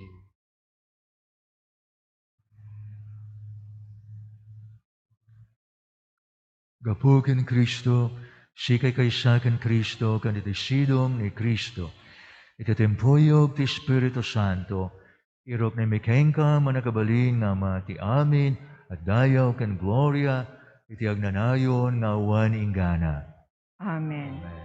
Gapu ken Cristo, sikaykaysa ken Cristo, ken iti sidong ni Cristo, iti timpuyog ti Espiritu Santo, iruknomi kenka, mannakabalin nga Ama, ti amin a dayaw ken gloria iti agnanayon nga awan inggana. Amen. Amen.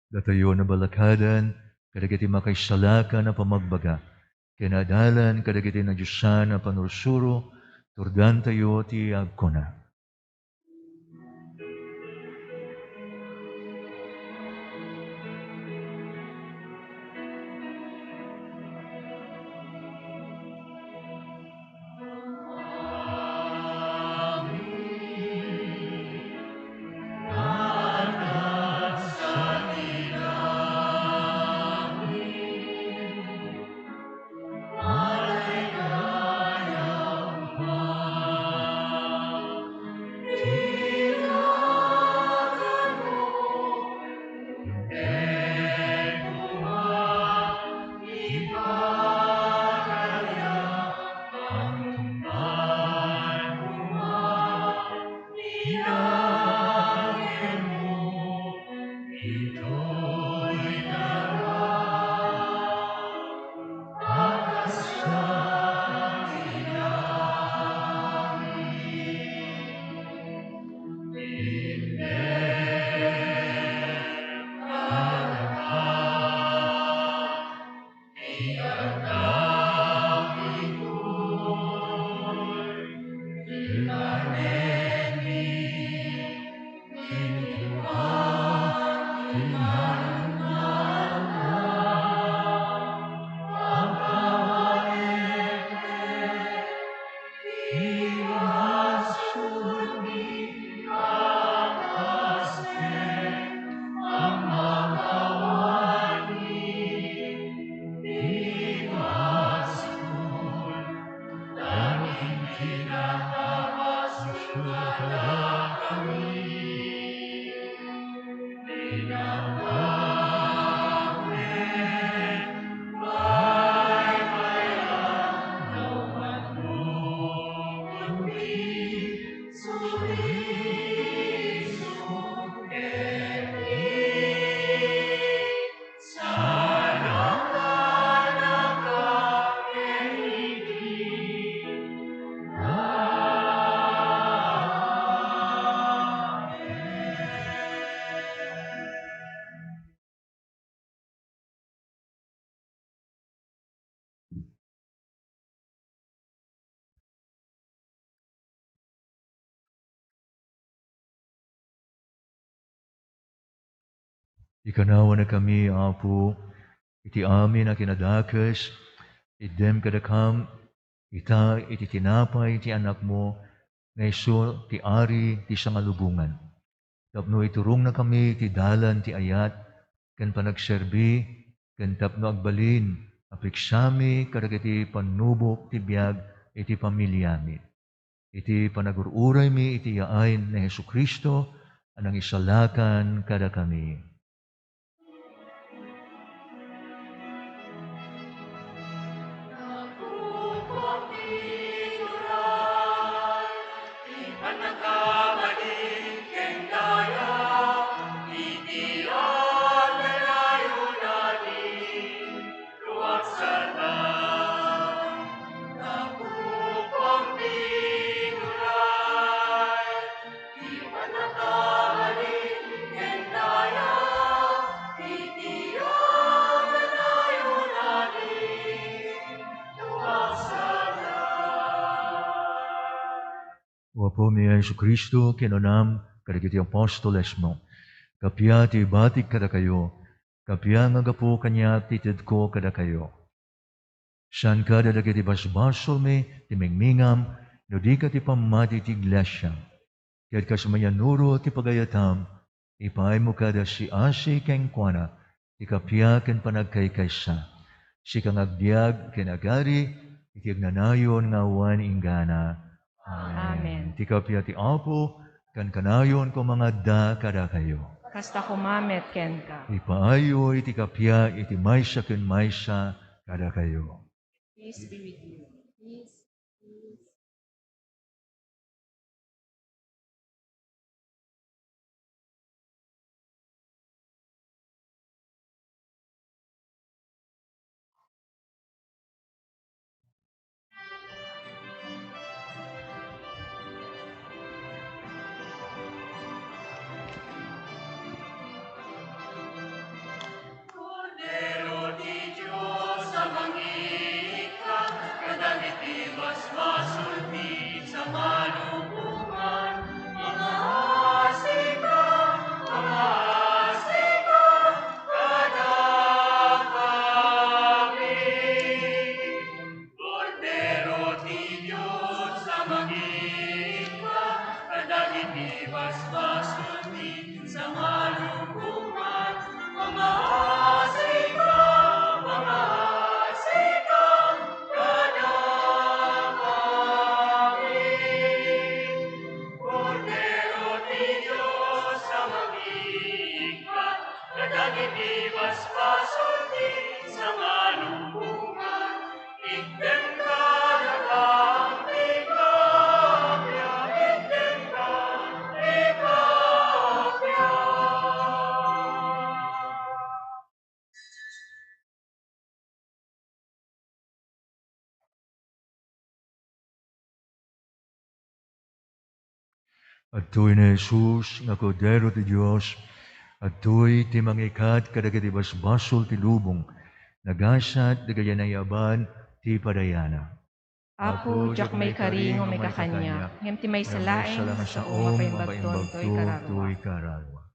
Datayo a nabalakadan kadagiti makaisalakan a pamagbaga, ken adalan kadagiti nadiosan a panursuro, Turdantayo ti agkuna. Ikanawanakami, Apo, iti amin a kinadakes, iddem kadakam ita iti tinapay ti Anakmo, nga isu ti Ari ti sangalubongan. Tapno iturongnakami ti dalan ti ayat ken panagserbi, ken tapno agbalin a piksami kadagiti pannubok ti biag iti familiami. Iti panagur-uraymi iti yaay ni Jesu-Cristo a nangisalakan kadakami. O Apomi a Jesu-Cristo, kinunam kadagiti apostolesmo, "Kappia ti ibatik kadakayo, kappia nga gapu kaniak ti itedko kadakayo." Saan kada dagiti basbasolmi ti mingmingam no dika ti pammati ti iglesia. Ket kas mayanuro ti pagayatam, ipaaymo kada siasi kenkuana ti kappia ken panagkaykaysa. Sika nga agbiag ken agari iti agnanayon nga awan inggana. Amen. Amen. Ti kappia ti Apo, kankanayon koma nga adda kadakayo. Kasta koma met kenka. Ipaayo iti kappia iti maysa ken maysa kadakayo. Peace be with you. Peace, peace. Kordero ti Dios a mangikkat kada Adtoy ni Jesus nga Kordero ti Dios. Adtoy ti mangikat kadagiti basbasol ti lubong. Nagasat dagiti naiyaban ti padayana. Apo, diak maikari nga umay ka kaniak, ngem ti maysa laeng nga sao nga paimbagton toy kararua.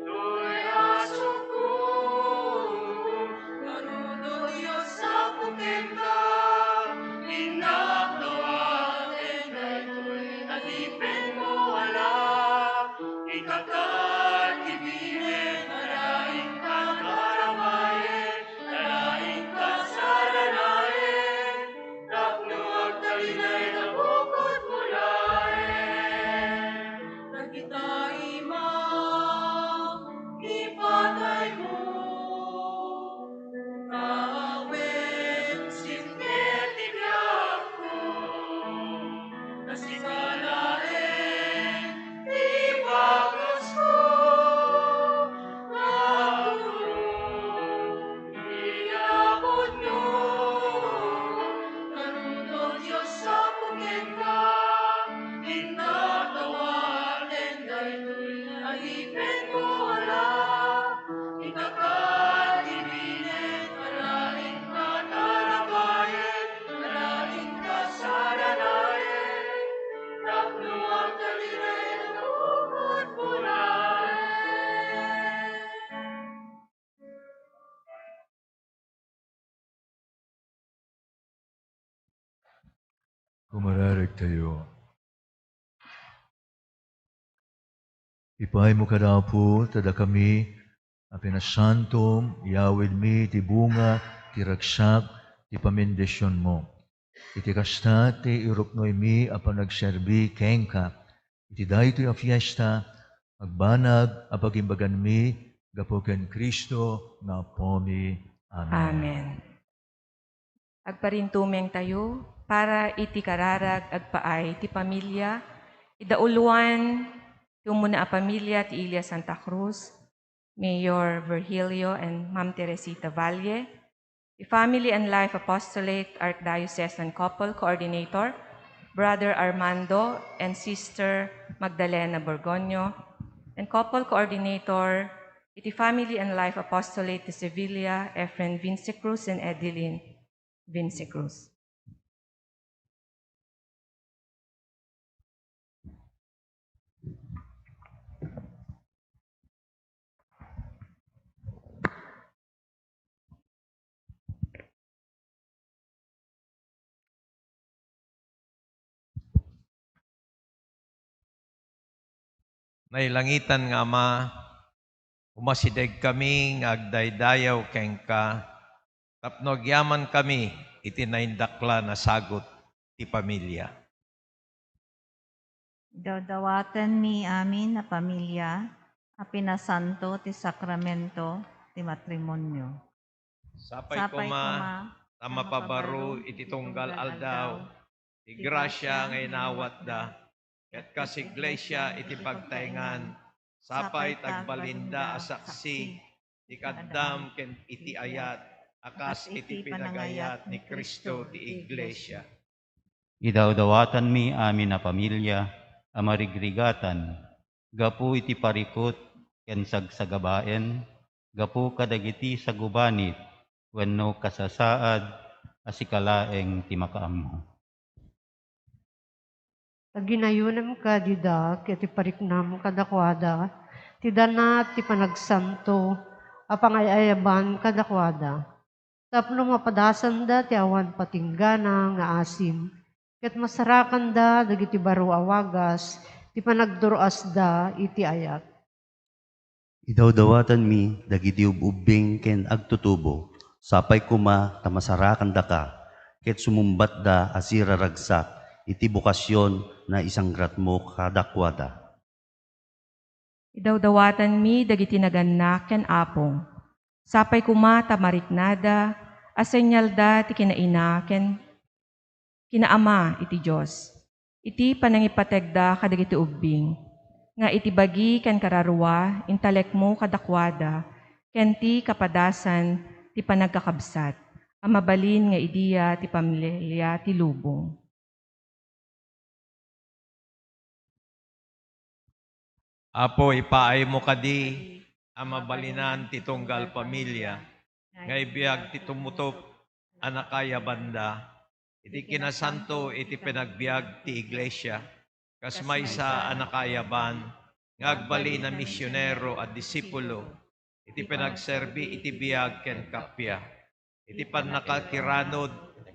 Toy asukko, ngarud, O Dios, Apo, kenka, innak no aten daytoy adipenmo a la, ikakat ti binek a laing kakarabayen, a laing kasaranayen, tapno agtalinaen a bukod mo laeng. Dagita ima, ipataymo, nga awen sitne ti biagko, ta sika laeng ti bagasmo, nga agturong iti apudno. Ngarud, O Dios, Apo, kenka, innak no aten daytoy adipenmo a la, ikakat ti binek a laing kakarabayen, a laing kasaranayen, tapno agtalinaen a bukod mo laeng. Kumararegtayo. Ipaymo kada Apo, ta dakami a pinasantom, iyawidmi ti bunga ti ragsak ti pamendisionmo. Iti kasta ti iruknoymi a panagserbi kenka iti daytoy a fiesta, agbanag a pagimbaganmi gapu ken Cristo nga Apomi. Amen. Amen. Agparintumengtayo para iti kararag agpaay ti pamilya, idauloan ti umuna a pamilya ti Ilia Santa Cruz, Mayor Virgilio and Ma'am Teresita Valle, the Family and Life Apostolate Archdiocesan Couple Coordinator, Brother Armando and Sister Magdalena Borgonio, and Couple Coordinator iti Family and Life Apostolate ti Sevilla, Efren Vince Cruz and Edeline Vince Cruz. Nailangitan nga Ama, umasidegkami nga agdaydayaw kenka tapno agyamankami iti naindaklan a sagut ti pamilya. Idawdawatanmi amin a pamilya a pinasanto ti sakramento ti matrimonio. Sapay koma ta mapabaro iti tunggal aldaw ti grasia nga inawatda, ket kas iglesia iti pagtaengan, sapay ta agbalinda a saksi ti kaddam ken iti ayat a kas iti pinagayat ni Cristo ti iglesia. Idawdawatanmi amin a pamilya a marigrigatan gapu iti parikut ken sagsagabaen, gapu kadagiti sagubanit wenno kasasaad a sika laeng ti makaammo. Aginayonam kadi da ket ipariknam kadakuada ti danat ti panagsanto a pangay-ayaban kadakuada, tapno mapadasanda ti awan patinggana nga asin, ket masarakanda dagiti baro a wagas ti panagdur-asda iti ayat. Idawdawatanmi dagiti ub-ubbing ken agtutubo, sapay koma ta masarakandaka, ket sumumbatda a siraragsak iti bokasion nga isangratmo kadakuada. Idawdawatanmi dagiti nagannak ken apong, sapay koma ta mariknada a senialda ti kinaina ken kinaama iti Dios, iti panangipategda kadagiti ubbing, nga iti bagi ken kararua, intalekmo kadakuada, ken ti kapadasan ti panagkakabsat a mabalin nga idiya ti pamilya ti lubong. Apo, ipaaymo kadi a mabalinan ti tunggal pamilya nga ibiag ti tumutop a nakayabanda iti kinasanto iti panagbiag ti iglesia, kas maysa a nakayaban nga agbalin a misionero a disipulo iti panagserbi iti biag ken kappia, iti pannakakiranud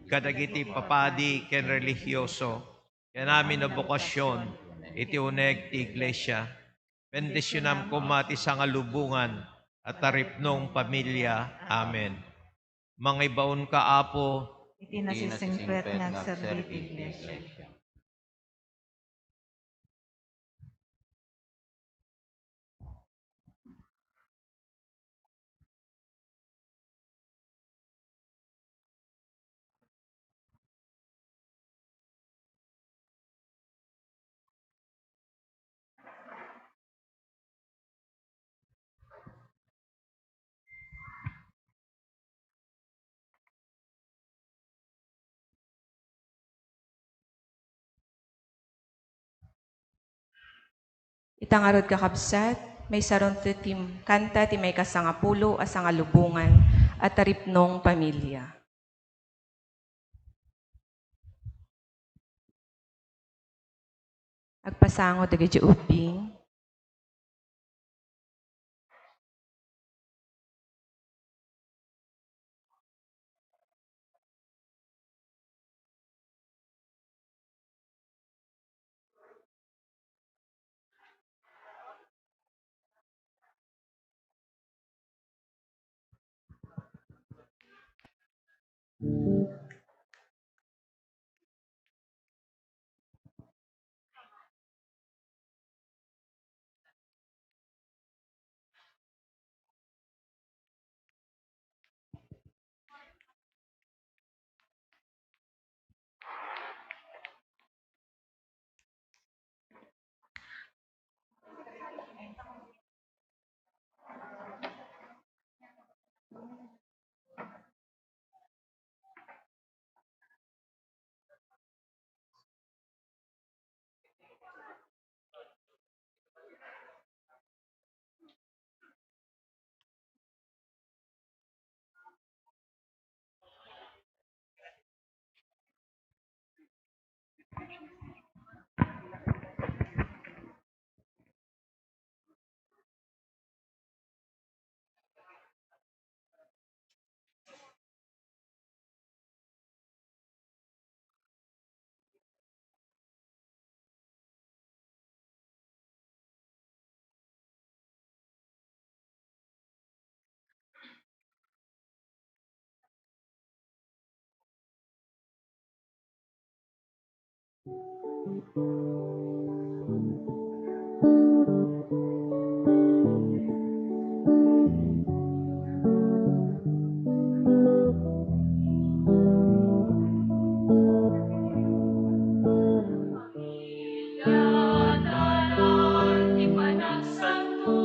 kadagiti papadi ken relihioso ken amin a bokasion iti uneg ti iglesia. Bendisionam koma ti sangalubongan a taripnong pamilia. Amen. Mangibaonka, Apo, iti nasisingpet nga agserbi ti iglesia. Ita ngarud, kakabsat, maisarunto ti kanta ti maikasangapulo a sangalubongan a taripnong pamilia. Agpasango dagiti ubbing. Iyataran ti panagsanto,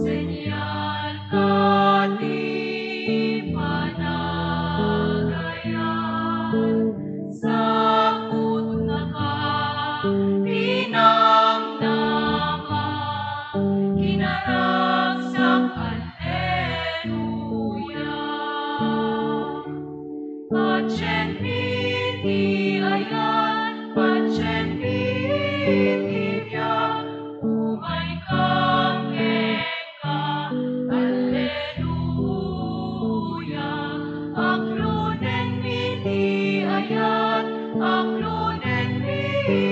senyal ka ti panagayat, sakutnaka ti namnama, kinaragsak, alleluia. Patienmi ti ayat, patienmi ti biag, umaykam kenka, alleluia. Aklonenmi ti ayat, aklonenmi ti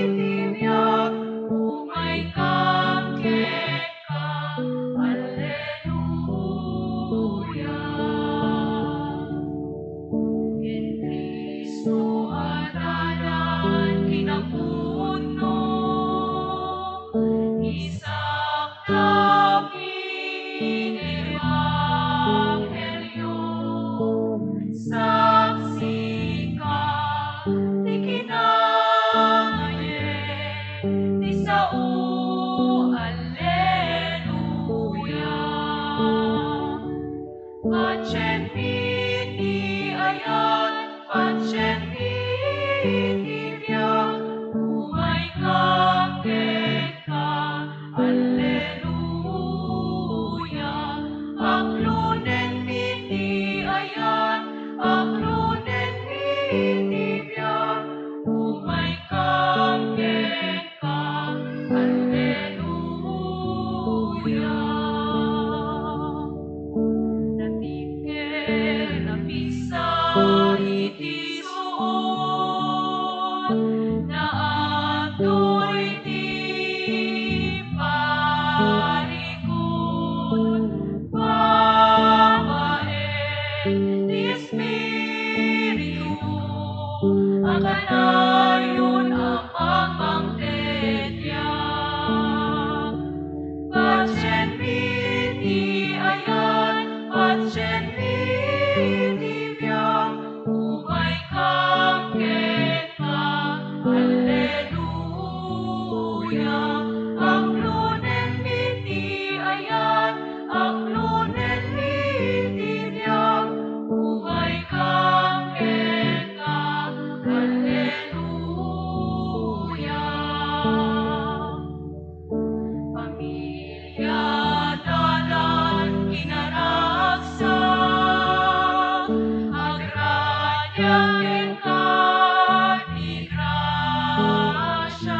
biag, umaykam kenka, alleluia. Ken Cristo adalan kinapudno, isakdapmi ti ebanghelio, saksika ti kinangayek ti sao, alleluia. Patienmi ti ayat, patienmi ti biag, umaykam kenka, alleluia. Aklonenmi ti ayat, aklonenmi ti biag, umaykam kenka, Aklonenmi ti ayan, aklonenmi ti biag, umaykam kenka. Alleluia. Pamilya, dalan, kinaragsak, agradia kenka ti grasia.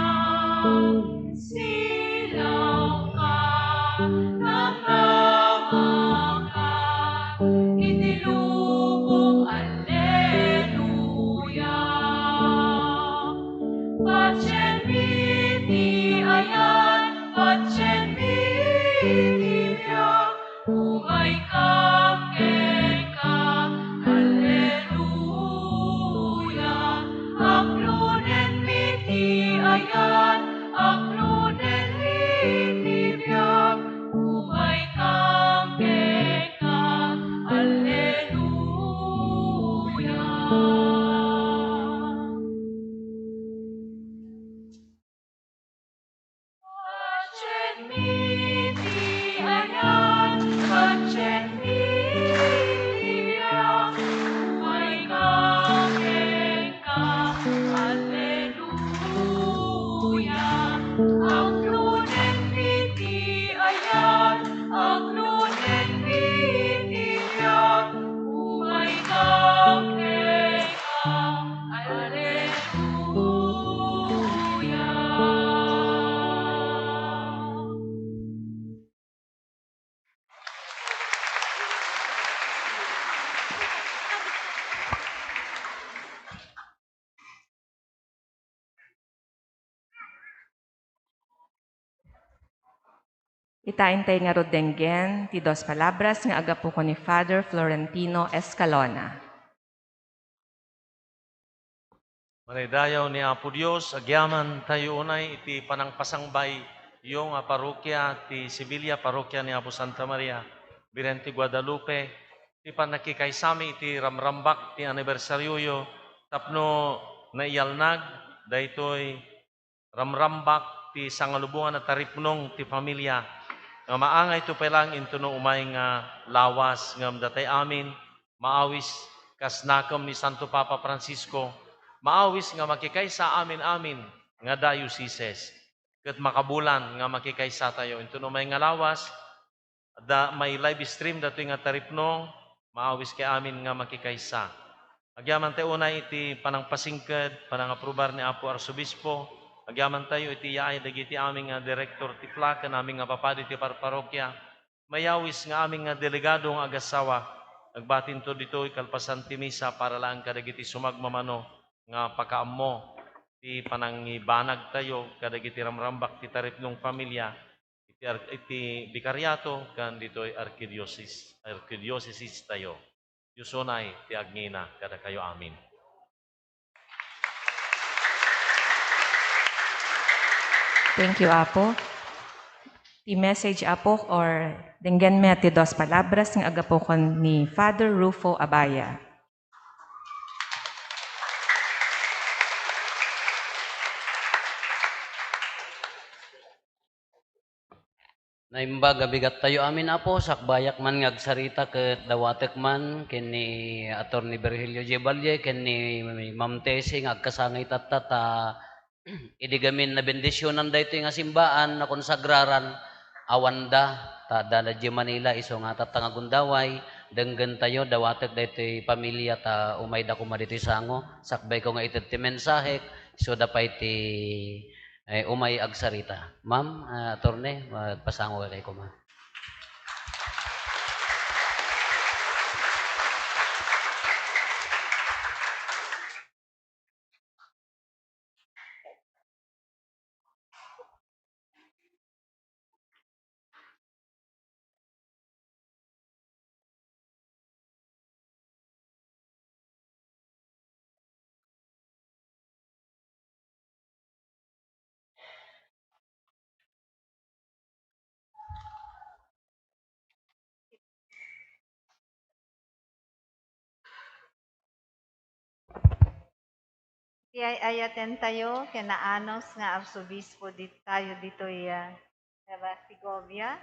Silawka, namnamaka iti lubong. Alleluia. Patienmi ti ayan, patienmi ti biag, umaykam kenka. Alleluia. Aklonenmi ti ayan, aklonenmi ti biag, umaykam kenka. Alleluia. Patienmi ti ayan, patienmi ti biag, umaykam kenka. Alleluia. Aklonenmi ti ayan, aklonenmi ti biag, umaykam kenka. Alleluia. Ita intay ngarud denggen ti dos palabras nga agapukon ni Father Florentino Escalona. Manaydayaw ni Apo Dios, agyaman tayo unay iti panangpasangbayyo nga parrokia ti Sevilla, parrokia ni Apo Santa Maria, Birhen ti Guadalupe, ti pannakikaysami iti ramrambak ti anibersarioyo tapno naiyalnag daytoy ramrambak ti sangalubongan a taripnong ti familia nga maangayto pay laeng intono umay nga lawas ngem datay amin maawis kas nakem ni Santo Papa Francisco, maawis nga makikaysa amin-amin nga dioceses, ket makabulan nga makikaysatayo intono umay nga lawas, adda may live stream datoy nga taripnong, maawis kay amin nga makikaysa. Agyaman tayo unay iti panangpasingked, panangaprubar ni Apo Arsobispo. Agyaman tayo iti yaay dagiti amin nga direktor ti pla ken amin nga papadi ti parparokia. Mayawis nga amin nga delegado nga agassawa. Agbatinto ditoy kalpasan ti misa para laeng kadagiti sumagmamano nga pakaammo ti panangibanag tayo kadagiti ramrambak ti taripnong familia iti ar-, iti bikariato ken ditoy arkidiosis-, arkidiosesis tayo. Dios unay ti agngina kadakayo amin. Thank you, Apo. Ti message, Apo, or denggenmi ti dos palabras nga agapukon ni Father Rufo Abaya. Naimbag a bigattayo amin, Apo, sakbayak man nga agsarita ket dawatek man ken ni Attorney Virgilio J. Valle ken ni Ma'am Tessie nga agkasangay tatta ta idi gamin nabendisionan daytoy nga simbaan, nakonsagraran, awanda, ta adda na diay Manila, isu nga tatta nga gundaway, denggentayo, dawatek daytoy pamilia ta umayda koma ditoy sango, sakbayko nga ited ti mensahek, isuda pay ti Eh, umay agsarita. Ma'am, ah, attorney, magpasango ka kay kuma. Ti ay-ayatentayo ken naanus nga Arsobispo dit-, tayo ditoy, ah, Nueva Segovia,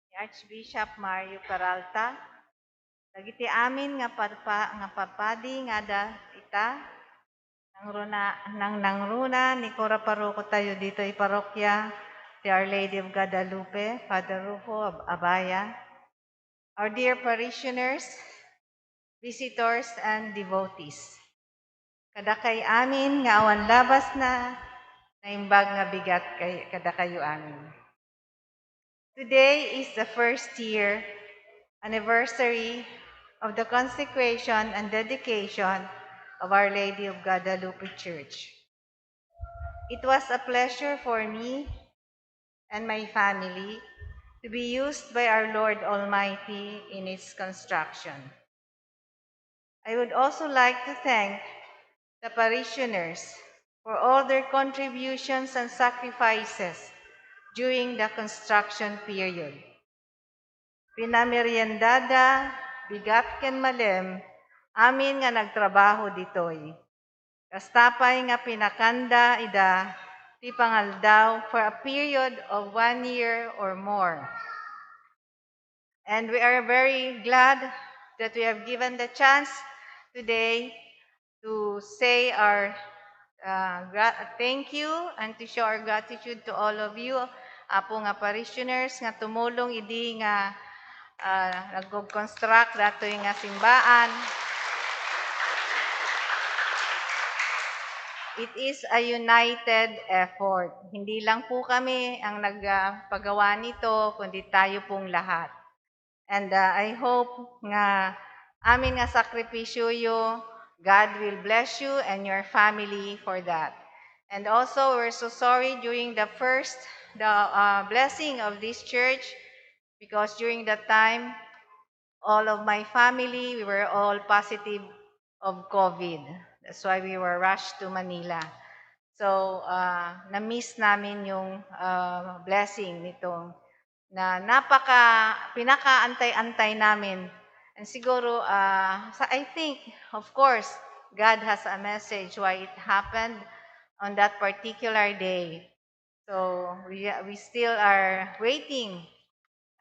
ni Archbishop Mario Peralta, dagiti amin nga parpa-, nga papadi nga adda ita, nangruna-, nang-, nangruna ni Cora Parroco tayo ditoy parokya, ti Our Lady of Guadalupe, Father Rufo Ab-, Abaya, our dear parishioners, visitors, and devotees. Kadakay amin nga awan labasna, naimbag nga bigat kay-, kadakayo amin. Today is the first year anniversary of the consecration and dedication of Our Lady of Guadalupe Church. It was a pleasure for me and my family to be used by our Lord Almighty in its construction. I would also like to thank the parishioners for all their contributions and sacrifices during the construction period. Pinameriendada, bigat ken malem, amin nga nagtrabaho ditoy. Kasta pay nga pinakanda ida ti pangaldaw for a period of one year or more. And we are very glad that we have given the chance today to say our, uh, gra-, thank you and to show our gratitude to all of you, Apo nga parishioners nga tumulong idi nga, ah, nagko-construct datoy nga simbaan. It is a united effort. Hindi lang po kami ang nag-, ah, pagawa nito, kundi tayo pong lahat. And, uh, I hope nga amin nga sakripisyoyo, God will bless you and your family for that. And also, we're so sorry during the first, the, uh, blessing of this church, because during that time, all of my family, we were all positive of COVID. That's why we were rushed to Manila. So, uh, na-miss namin yung, uh, blessing nitong na napaka-, pinakaantay-antay namin. And siguro, ah, sa, I think, of course, God has a message why it happened on that particular day. So, we, we still are waiting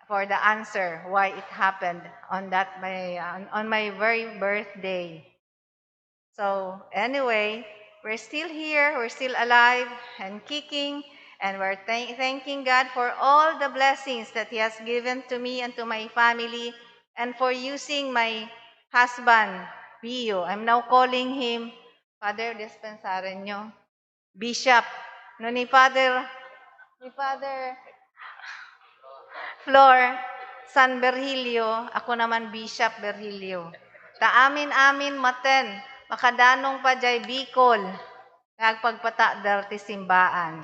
for the answer why it happened on that my, on, on my very birthday. So, anyway, we're still here, we're still alive and kicking, and we're thank-, thanking God for all the blessings that He has given to me and to my family, and for using my husband, Pio. I'm now calling him, Father, dispensaren nyo. Bishop. No, ni Father, ni Father Flor San Virgilio, ako naman Bishop Virgilio. Ta amin-amin maten, makadanong pa jay Bicol, nga agpagpatakder ti simbaan.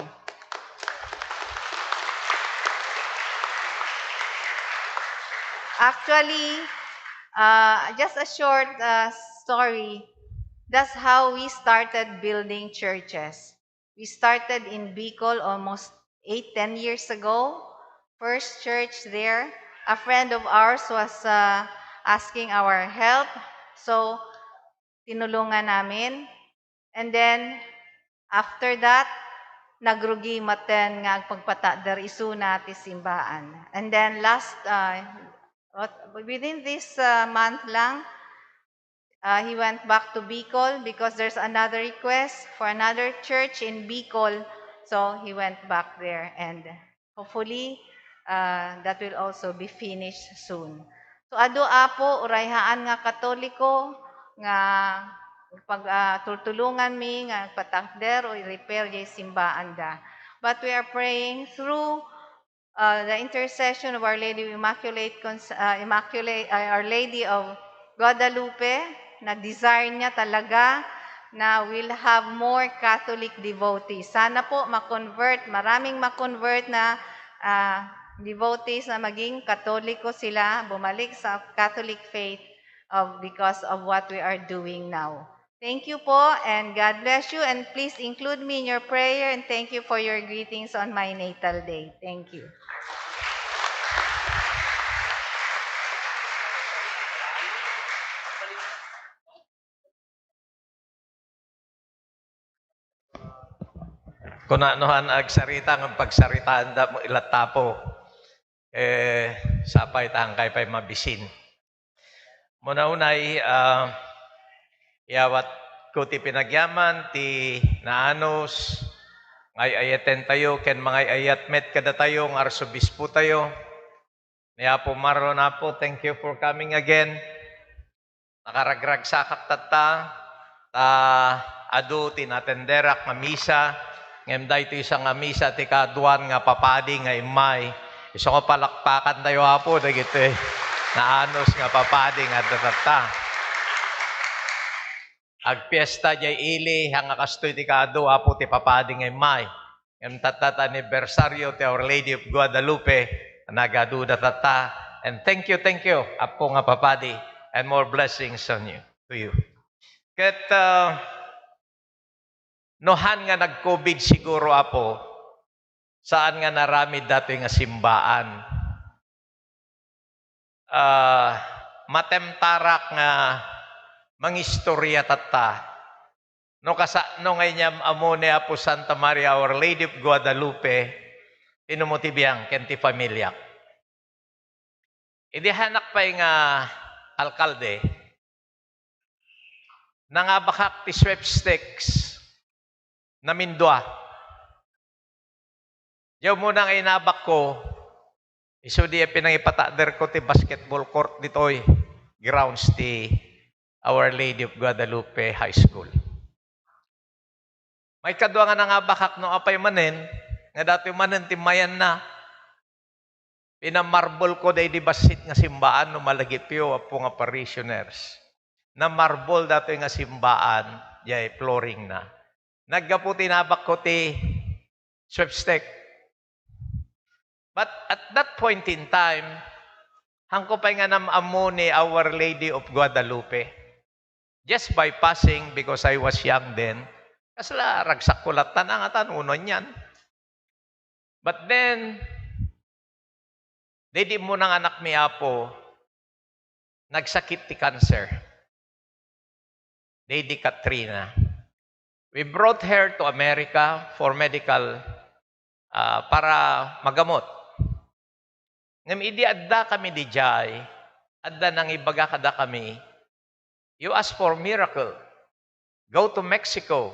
Actually, uh, just a short, uh, story. That's how we started building churches. We started in Bicol almost eight, ten years ago. First church there, a friend of ours was, uh, asking our help. So, tinulungan namin. And then, after that, nagrugi maten nga agpagpatakder isuna ti simbaan. And then last, uh, what, within this, uh, month lang, uh, he went back to Bicol because there's another request for another church in Bicol. So he went back there and hopefully, uh, that will also be finished soon. So, adu, Apo, uray haan nga Katoliko nga pag, ah, tultulungan mi nga agpatakder o i-repair jay simbaan da. But we are praying through, uh, the intercession of Our Lady of Immaculate Cons-, uh, Immaculate, uh, Our Lady of Guadalupe, na desire niya talaga na we'll have more Catholic devotees. Sana po ma-convert, maraming ma-convert na, ah, devotees na maging Katoliko sila, bumalik sa Catholic faith of, because of what we are doing now. Thank you po and God bless you, and please include me in your prayer, and thank you for your greetings on my natal day. Thank you. Kuna no han agsarita nga pagsaritaanda mo ilatta, Apo. Eh, sapay ta hankay pay mabisin. Muna unay, ah, iyawat ko ti panagyaman, ti naanus, nga ay-ayaten tayo, ken mangay-ayat met kadatayo, nga arsobispo tayo. Ni Apo Marlon, Apo, thank you for coming again. Nakaragragsakak tatta, ta adu ti natenderak nga misa, ngem daytoy sa nga misa ti kaaduan nga papadi nga immay. Isu nga palakpakan tayo, Apo, dagiti naanus nga papadi nga adda tatta. Agpiesta jay ili, nga kastoy ti kaadu, Apo, ti papadi nga immay. Ngem tatta ti anibersario ti Our Lady of Guadalupe, nagaduda tatta. And thank you, thank you, Apo nga papadi, and more blessings on you, to you. Ket, ah, no han nga nag-COVID siguro, Apo, saan nga naramid datoy nga simbaan. Ah, matemtarak nga mangistorya tatta. No kasano nga inyam-ammo ni Apo Santa Maria, Our Lady of Guadalupe, ti numuti biang ken ti familiak. Idi hanak pay nga alkalde, nangabakak ti sweepstakes namindua. Diay umuna nga inabakko, isu diay pinangipataaderko ti basketball court ditoy, grounds ti Our Lady of Guadalupe High School. Maikadua nga nangabakak no apay manen, nga datoy manen ti mayanna. Pinamarbol ko daydi bassit nga simbaan no malagipyo, Apo nga parishioners. Namarbol datoy nga simbaan, jay flooring na. Naggapu ti inabakko ti sweepstake. But at that point in time, hanko pay nga nam-ammo ni Our Lady of Guadalupe. Just by passing, because I was young then, kasla ragsakko latta nga tan, uno niyan. But then, daydi umuna nga anakmi, Apo, nagsakit ti cancer. Daydi Katrina. We brought her to America for medical, ah, para magamot. Ngem idi addakami didiay, adda nangibaga kadakami, "You ask for miracle. Go to Mexico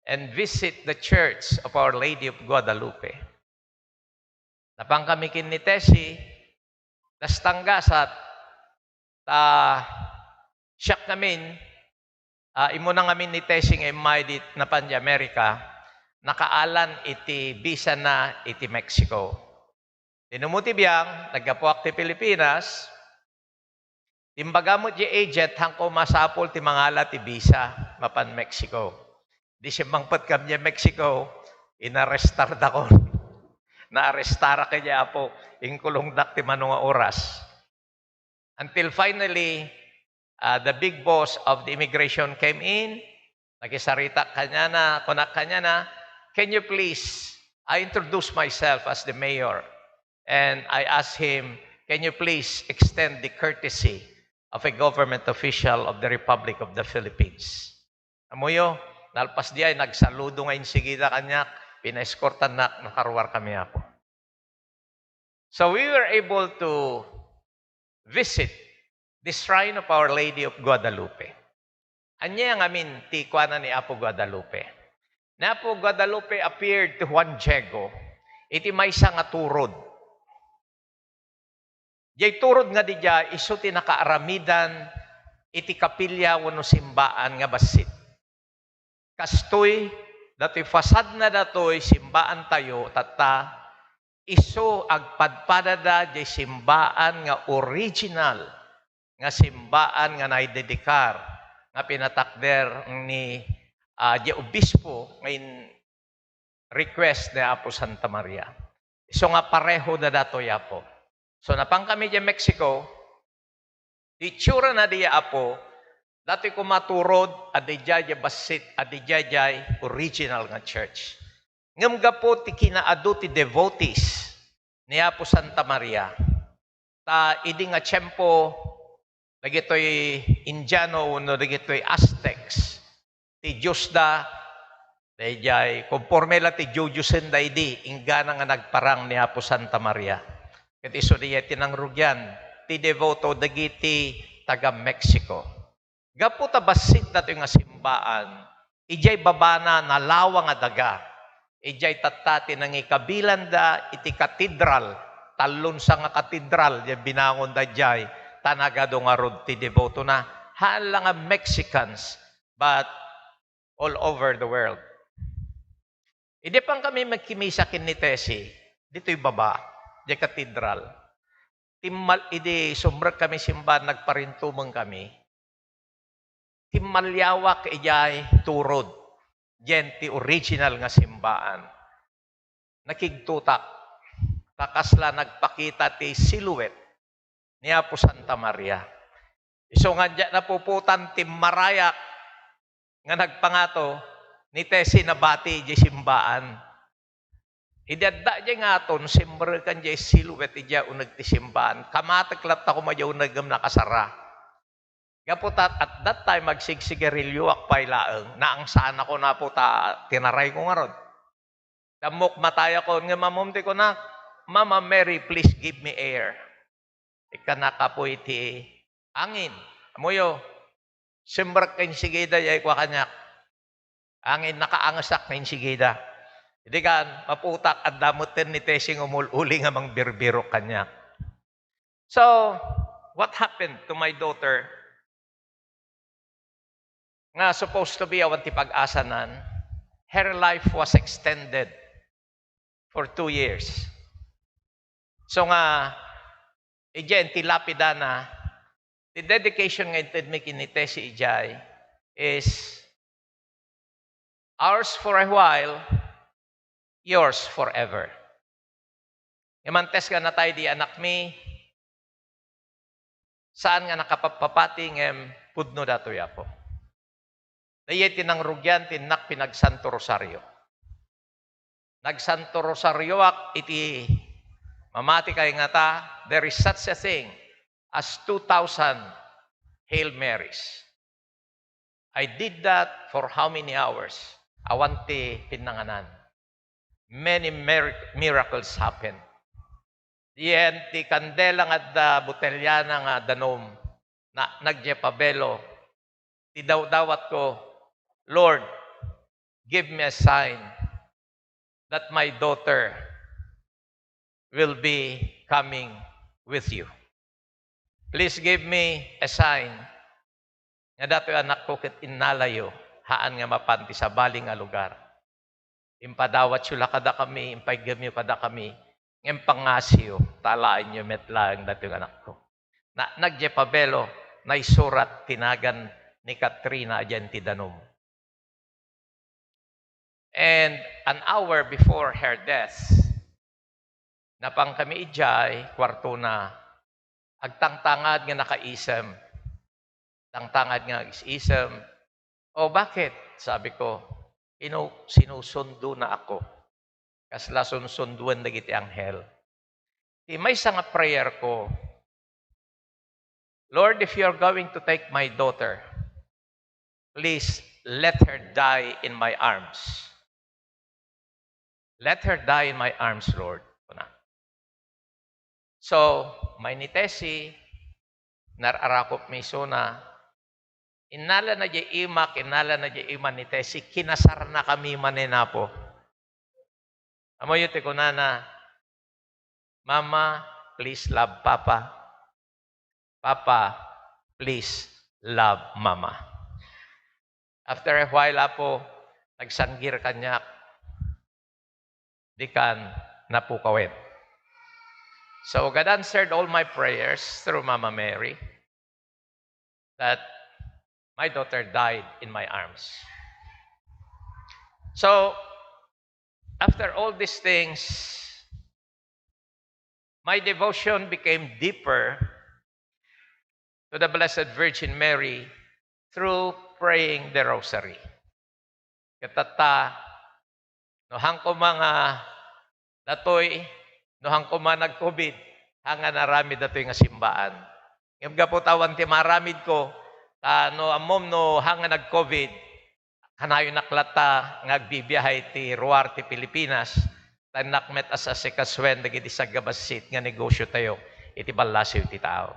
and visit the Church of Our Lady of Guadalupe." Napankami ken ni Tessie, dastanggasat, ta siak ngamin, ah, immuna ngamin ni Tessie nga immay di napan di Amerika, nakaalan iti bisana iti Mexico. Tinumuti biang, naggapuak ti Pilipinas, imbaga met di agent, hanko masapul ti mangala ti bisa mapan Mexico. Di simmangpetkami idiay Mexico, inarestar dakon. Naarestarak idiay, Apo, inkulongdak ti mano nga oras. Until finally, uh, the big boss of the immigration came in, nakisarita kaniana, kunak kaniana, "Can you please, I introduce myself as the mayor." And I asked him, "Can you please extend the courtesy of a government official of the Republic of the Philippines?" Ammoyo, nalpas diay, nagsaludo nga insigida kaniak, pinaeskortannak, nakaruarkami, Apo. So we were able to visit the shrine of Our Lady of Guadalupe. Ania ngamin ti kuana ni Apo Guadalupe? Ni Apo Guadalupe appeared to Juan Diego iti maysa nga turod. Diay turod nga didiay, isu ti nakaaramidan iti kapilya wenno simbaan nga bassit. Kastoy, datoy fasadna datoy simbaantayo, tatta, isu agpadpadada diay simbaan nga original nga simbaan nga naidedikar nga pinatakder ni, ah, diay obispo nga in-, request ni Apo Santa Maria. Isu nga pareho da datoy, Apo. So, napankami diay Mexico, itsura na diay, Apo, datoy koma turod, a diay diay bassit, a diay diay original nga church. Ngem gapu ti kinaadu ti devotees ni Apo Santa Maria, ta idi nga tiempo, dagitoy Indiano wenno dagitoy Aztecs, ti diosda, Daydiay, konforme la ti jujusen daydi, inggana nga nagparang ni Apo Santa Maria. Ket isu daydiay ti nangrugian ti deboto dagiti taga Mexico. Gapu ta bassit datoy nga simbaan, idiay babana nalawa nga daga. Idiay tatta ti nangikabilanda iti katedral, tallonsa nga katedral, diay binangon daydiay, ta nagadu ngarud ti debotona. Haan la nga Mexicans, but all over the world. Idi pang kami magkimisa ken ni Tessie, ditoy baba, diay katedral. Timmal-, idi sumrek kami simbahan, nagparintumeng kami. Timmaliawak idiay turod, diay ti original nga simbaan. Nakigtotak, ta kasla nagpakita ti silhouette ni Apo Santa Maria. Isu nga diak napuputan ti marayak nga nagpangato ni Tessie nabati idiay simbaan. Idi adda diay ngaton, simrekan diay silhouette idiay uneg ti simbaan. Kamatek latta koma diay uneg ngem nakasara. Gapu ta at that time, agsigsigarilyoak pay laeng. Naangsanako napo ta tinarayko ngarud. Dammok matayakon, ngem ammom ti kunak, "Mama Mary, please give me air." Ikkanak, "Apo, iti angin." Ammoyo, simrek ken sigida, diay kua kaniak, "Angin, nakaangesak ken sigida." Idi kan, maputak, adda metten ni Tessie nga umul-uli nga mangbirbirok kaniak. So, what happened to my daughter? Nga supposed to be awan ti pag-asanan, her life was extended for two years. So nga, idiay ti lapidana, the dedication nga intedmi ken ni Tessie idiay is ours for a while, yours forever. Ngem antes nga natay di anakmi, saan nga nakapapapati ngem pudno datoy, Apo. Daydiay ti nangrugian ti innak pinagsanto rosario. Nagsanto rosarioak iti mamati kay ngata, there is such a thing as two thousand Hail Marys. I did that for how many hours? Awan ti pinnanganan. Many mir-, miracles happened. Diay ti kandela nga adda boteliana nga danum, na, nagdiay pabelo. Ti dawdawatko, "Lord, give me a sign that my daughter will be coming with you. Please give me a sign nga datoy anakko ket innalayo, haan nga mapan ti sabali nga lugar. Impadawatyo la kadakami, impaiggemyo kadakami, ngem pangngasiyo, ta alaenyo met laeng datoy nga anakko." Na, nagdiay pabelo, naisurat ti nagan ni Katrina idiay ti danum. And an hour before her death, napan kami idiay kuartona, agtangtangad nga nakaisem. Tangtangad nga is-isem. "O, bakit?" sabi ko. "Inu-, sinusundona ako. Kasla sunsunduen dagiti anghel." Ti maysa nga prayer ko, "Lord, if you're going to take my daughter, please let her die in my arms. Let her die in my arms, Lord." Kuna. So, may ni Tessie, nar-arakop mi isuna. Innalana diay imak, innalana diay ima ni Tessie, kinasarnakami manen, Apo. Ammoyo ti kunana, "Mama, please love Papa. Papa, please love Mama." After a while, Apo, nagsanggir kaniak, "Dikan, napukawem." So God answered all my prayers through Mama Mary, that my daughter died in my arms. So, after all these things, my devotion became deeper to the Blessed Virgin Mary through praying the Rosary. Ket tatta, no haan koma nga datoy, no haan koma nag-covid, haan nga naaramid datoy nga simbaan. Ngem gapu ta awan ti maaramidko, ta no ammom no haan nga nag-covid, kanayonak latta nga agbibiahe iti ruar ti Pilipinas, ta innak met a sikasoen dagiti sagabassit nga negosio tayo iti ballasiw ti tao.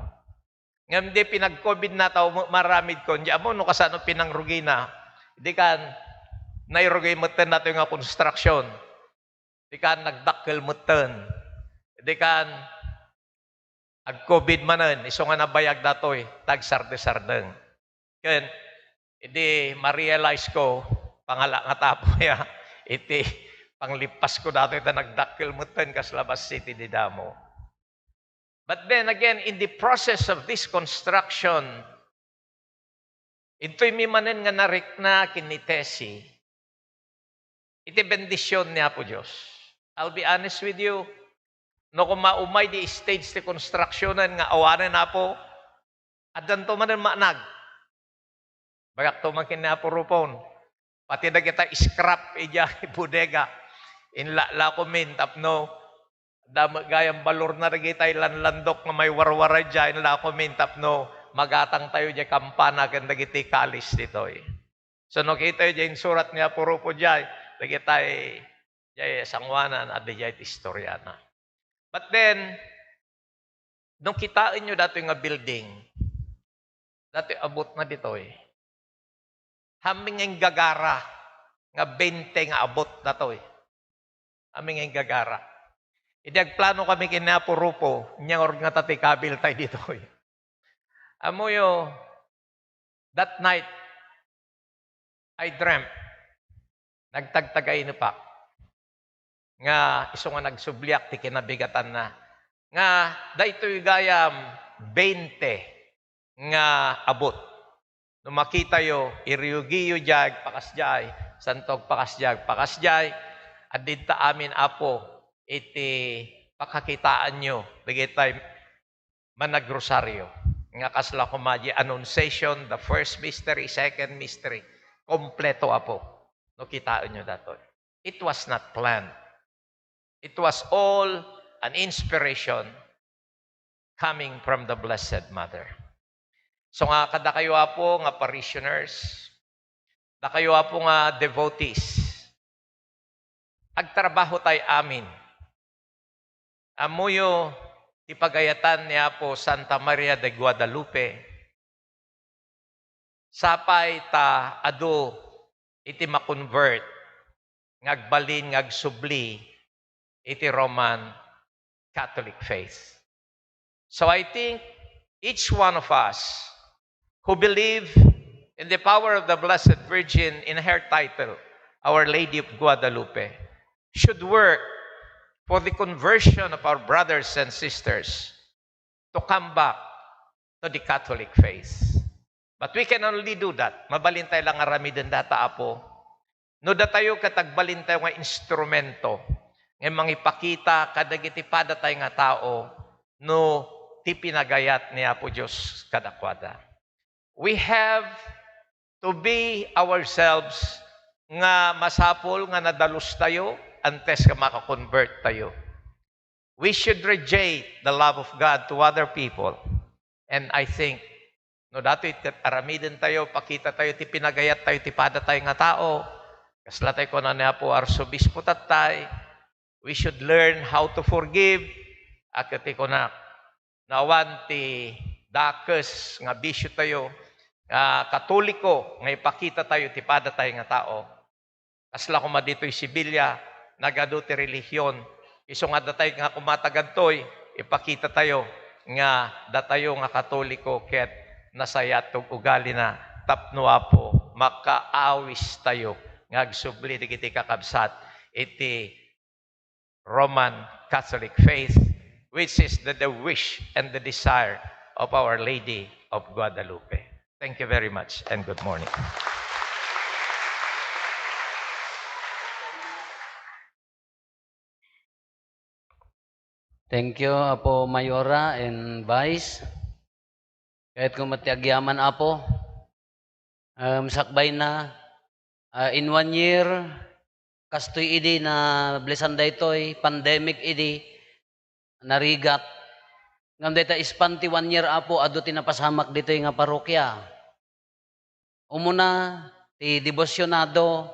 Ngem di pinag-COVID na tao, ma-, maramid ko, di amo no kasano pinangrugina. Di kan, nairugi metten nato nga construction. Di kan, nagdakkel metten. Di kan, ag-COVID manen, isu nga nabayag datoy, tagsardesardeng. Ken, idi ma-realize ko, pangala nga tapo ya, iti panglipas ko datoy, ta nagdakkel metten, kasla bassit idi damo. But then again, in the process of this construction, intoy mi manen nga narikna ken ni Tessie, iti bendision ni Apo Dios. I'll be honest with you, no koma umay di stage ti constructionan nga awanen, Apo, addanto manen maanag. Bagak to man ken ni Apo Rupon. Pati dagita scrap idiay bodega, inlako min tapno, adda met gayam balorna dagitay lanlandok nga maiwarwara idiay, inlako min tapno magatang tayo idiay kampana ken dagiti kalis ditoy. So, no kitayo idiay insurat ni Apo Rupo idiay, dagitay idiay sangoanan, adda idiay ti istoriana. But then, no kitaenyo datoy nga building, datoy abutna ditoy. Amin nga inggagara nga bente nga abut datoy. Amin nga inggagara. Idi agplano kami ken ni Apo Rupo, nia ngarud ngata ti kabil tayo ditoy. Amoyo, that night, I dreamt, nagtagtagainepak nga isu nga nagsubliak ti kinabigatanna, nga daytoy gayam bente nga abut. No makitayo, iriugiyo diay, agpakasdiay, santo, agpakasdiay, agpakasdiay. Addinta amin, Apo, iti pakakitaanyo dagitay managrusario nga kasla koma di Annunciation, the first mystery, second mystery. Kompleto, Apo, no kitaenyo datoy. It was not planned. It was all an inspiration coming from the Blessed Mother. So nga, kadakayo, Apo, nga parishioners, dakayo, Apo, nga devotees, agtrabaho tay amin. Ammoyo ti pagayatan ni Apo Santa Maria de Guadalupe, sapay ta adu iti ma-convert nga agbalin nga agsubli iti Roman Catholic faith. So I think each one of us who believe in the power of the Blessed Virgin in her title, Our Lady of Guadalupe, should work for the conversion of our brothers and sisters to come back to the Catholic faith. But we can only do that. Mabalin tayo lang aramiden data, Apo. No datayo ket agbalin tayo nga instrumento nga mangipakita kadagiti padatay nga tao no ti pinagayat ni Apo Dios kadakuada. We have to be ourselves nga masapul nga nadalus tayo antes nga maka-convert tayo. We should radiate the love of God to other people. And I think, no, datoy ket aramiden tayo, pakita tayo ti pinagayat tayo ti padatay nga tao. Kasla tay kuna ni Apo Arsobispo tattay, we should learn how to forgive. A ket ti kunak, no awan ti dakes nga bisio tayo, nga Katoliko, nga ipakita tayo ti padatay nga tao. Kasla koma ditoy Sevilla, nagadu ti relihion. Isu nga datay nga kumatagad toy, ipakita tayo nga datayo nga Katoliko ket nasayaat ti ugalina tapno, Apo, makaawis tayo nga agsubli dagiti kakabsat iti Roman Catholic faith, which is the, the wish and the desire of Our Lady of Guadalupe. Thank you very much and good morning. Thank you, Apo Mayora and Vice. Kayatko met ti agyaman, Apo. Um, sakbay na, ah, in one year, kastoy idi na-blessan daytoy, pandemic idi, narigat. Ngem dayta ispan ti one year, Apo, adu ti napasamak ditoy nga parokya. Umuna, ti debosyonado,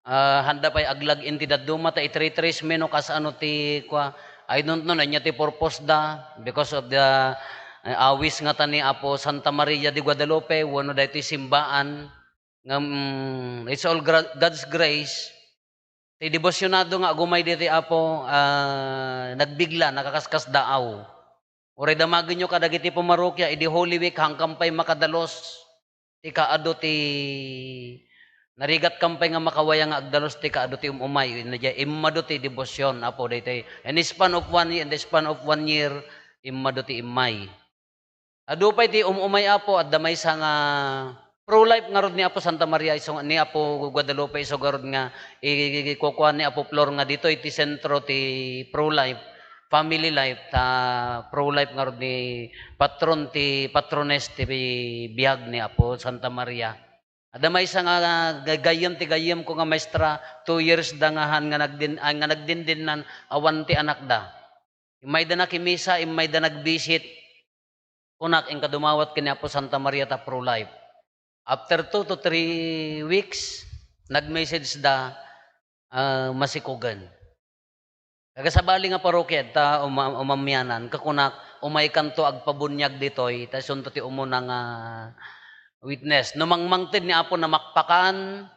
ah, handa pay aglag-in ti dadduma, ta i-three threes mi no kasano ti kua, I don't know, ania ti purpose da, because of the, eh, awis ngata ni Apo Santa Maria de Guadalupe, wenno daytoy simbaan, ngem, it's all gra-, God's grace. Ti debosyonado nga agumay ditoy Apo, ah, nagbigla, nakakaskasdaaw. Uray damagenyo kadagiti pumarokia idi Holy Week, haankan pay makadalus ti kaadu ti, narigatkan pay nga makawaya nga agdalus ti kaadu ti um-umay. Immadu ti debosion, Apo, daytoy. In the span of one year, in the span of one year, immadu ti immay. Adu pay ti um-umay, Apo, adda maysa nga pro-life ngarud ni Apo Santa Maria, isu nga, ni Apo Guadalupe, isu ngarud nga i-, i-, i-, kukuan ni Apo Flor nga ditoy ti sentro ti pro-life, family life, ta pro-life ngarud ni patron ti, patrones ti biag ni Apo Santa Maria. Adda maysa nga, nga gayyem ti gayyemko nga maestra, two years da nga han nga nagdin-, ah, nga nagdindinnan, awan ti anakda. Immayda nakimisa, immayda nagbisit. Kunak, inka dumawat ken ni Apo Santa Maria ta pro-life. After two to three weeks, nag-message da, ah, masikugen. Kagasabali nga parokia ta uma-, umamianan, kakunak, umaykanto agpabuniag ditoy, ta isunto ti umuna nga witness. No mangmangted ni Apo Namakpakan,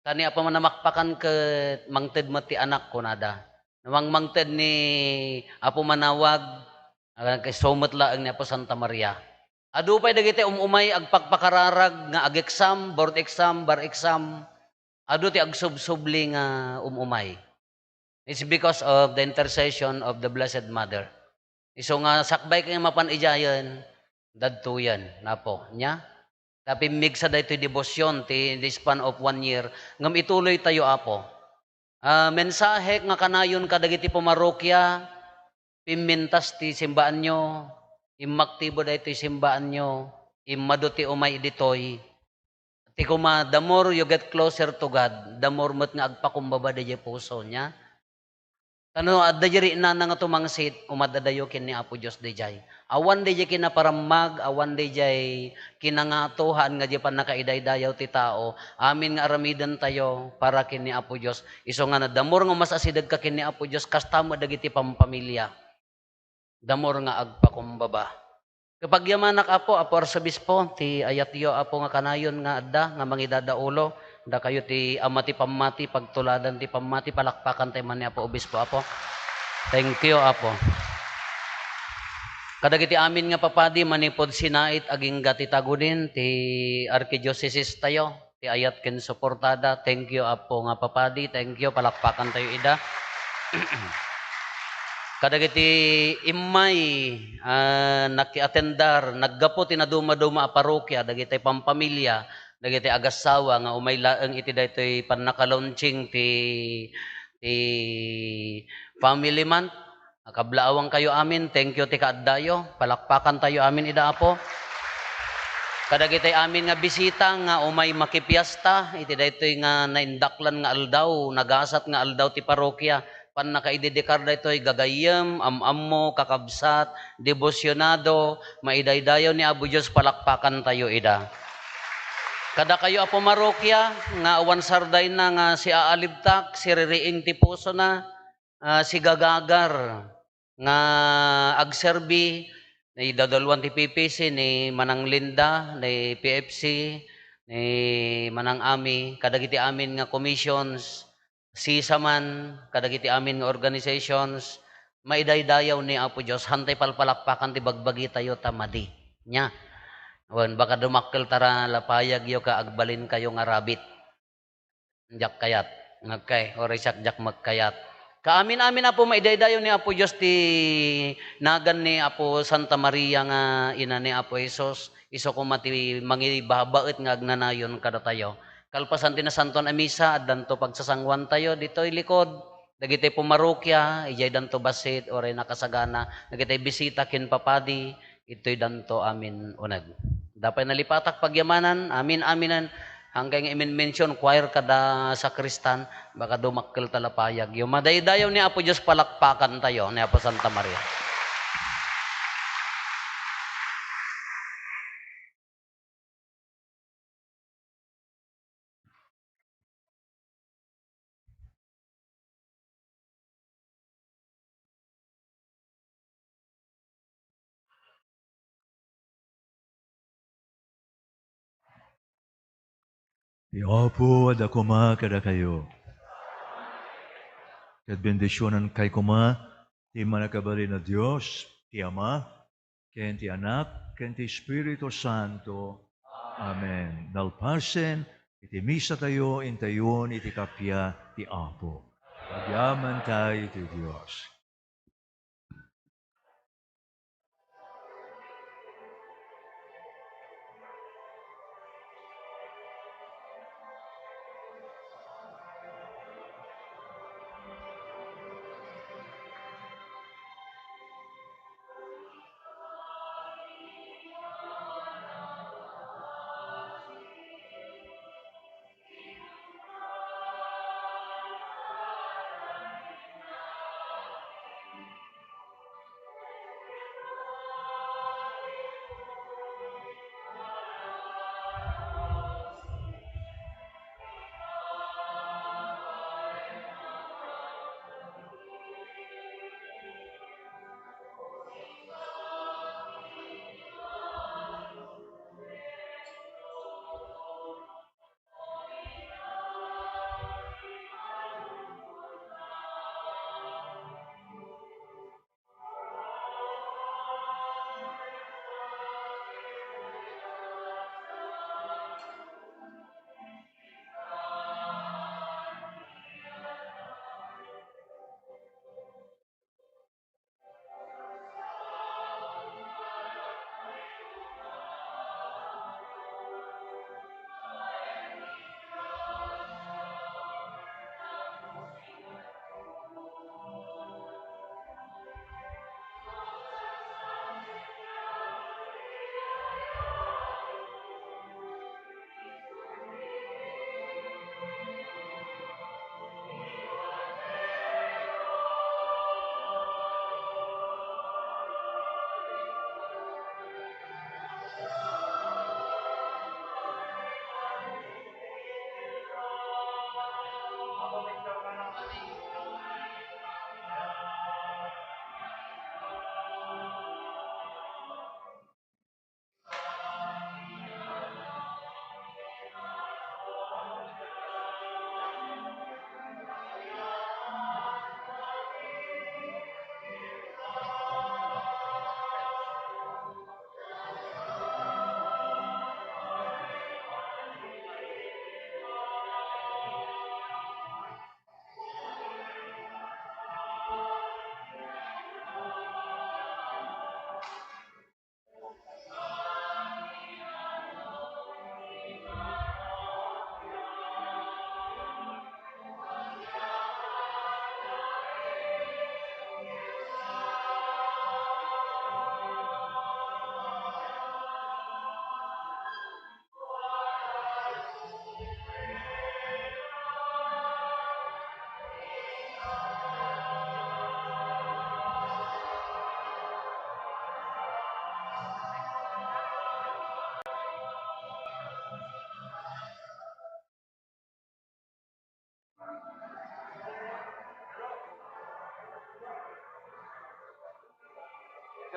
ta ni Apo Namakpakan ket mangted met ti anak, kunada. No mangmangted ni Apo Manawag, ah, isu met laeng ni Apo Santa Maria. Adu pay dagiti um-umay agpakpakararag nga ag-exam, board exam, bar exam. Adu ti agsubsubli nga um-umay. It's because of the intercession of the Blessed Mother. Isu nga sakbay kay mapan idiayen, dadtoyen, napo, nia? Ta pimmigsa daytoy debosion ti in the span of one year, ngem ituloy tayo, Apo. Ah, mensahek nga kanayon kadagiti pumarokia, pimmintas ti simbaanyo, immaktibo daytoy simbaanyo, immadu ti umay ditoy. Ti kuma, the more you get closer to God, the more met nga agpakumbaba daydiay puso, nia? Ta no adda di riknana nga tumangsit, umadadayo ken ni Apo Dios daydiay. Awan daydiay kinaparammag, awan daydiay kinangato, haan nga di pannakaidaydayaw ti tao. Amin nga aramidentayo para ken ni Apo Dios. Isu nga na, the more nga mas-asidegka ken ni Apo Dios, kasta met dagiti pampamilia. The more nga agpakumbaba. Kapagyamanak, Apo, Apo Arsobispo, ti ayatyo, Apo, nga kanayon nga adda, nga mangidadaulo, dakayo ti ama ti pammati, pagtuladan ti pammati, palakpakan tayo man ni Apo Obispo, Apo. Thank you, Apo. Kadagiti amin nga papadi, manipud sinait, agingga ti tagudin, ti arkidiocese tayo, ti ayat ken suportada. Thank you, Apo nga papadi. Thank you. Palakpakan tayo ida. Kadagiti immay, ah, nakiatendar, naggapu ti naduma-duma a parokia, dagiti pampamilia, dagiti agassawa nga umay laeng iti daytoy pannaka-launching ti, ti Family Month. Kablaawankayo amin, thank you ti kaaddayo. Palakpakan tayo amin ida, Apo. Kadagiti amin nga bisita nga umay makipiesta iti daytoy nga naindaklan nga aldaw, nagasat nga aldaw ti parokia, pannakaidedikar daytoy gagayyem, am-ammo, kakabsat, debosionado, maidaydayaw ni Apo Dios, palakpakan tayo ida. Kadakayo a pumarokia nga awan sardayna nga siaalibtak, siririing ti pusona, ah, sigagagar nga agserbi, ni dadaluan ti P P C, ni Manang Linda, ni P F C, ni Manang Ami, kadagiti amin nga commissions, sisa man, kadagiti amin nga organizations, maidaydayaw ni Apo Dios, hantay palpalakpakan ti bagbagitayo ta madi. Nia? Wen, baka dumakkel ta ra lapayagyo ka agbalinkayo nga rabbit. Diak kayat. Okay, oray siak diak magkayat. Kaamin-amin, Apo, maidaydayaw ni Apo Dios ti nagan ni Apo Santa Maria nga ina ni Apo Jesus. Isu koma ti mangibabaet nga agnanayon kadatayo. Kalpasan ti nasantuan a misa, addanto pagsasanguantayo ditoy likod. Dagiti pumarokia, idiay danto bassit, oray nakasagana. Dagiti bisita ken papadi, itoy danto amin uneg. Dapay nalipatak pagyamanan, amin-aminen, hanggang iminmension, choir kada sakristan, baka dumakkel ta lapayagyo. Madaydayaw ni Apo Dios, palakpakan tayo ni Apo Santa Maria. Ti Apo adda koma kadakayo. Ket bendisionankay koma ti Mannakabalin a Dios, ti Ama, ken ti Anak, ken ti Espiritu Santo. Amen. Nalpasen iti misatayo, intayon iti kappia ti Apo. Agyamankay iti Dios.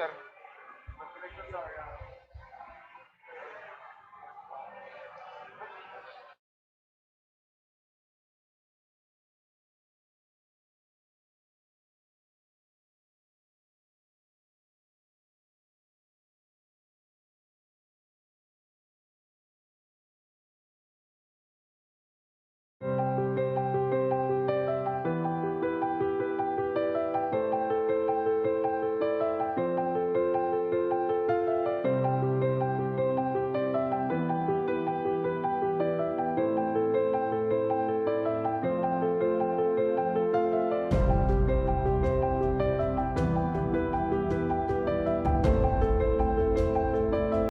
Sir,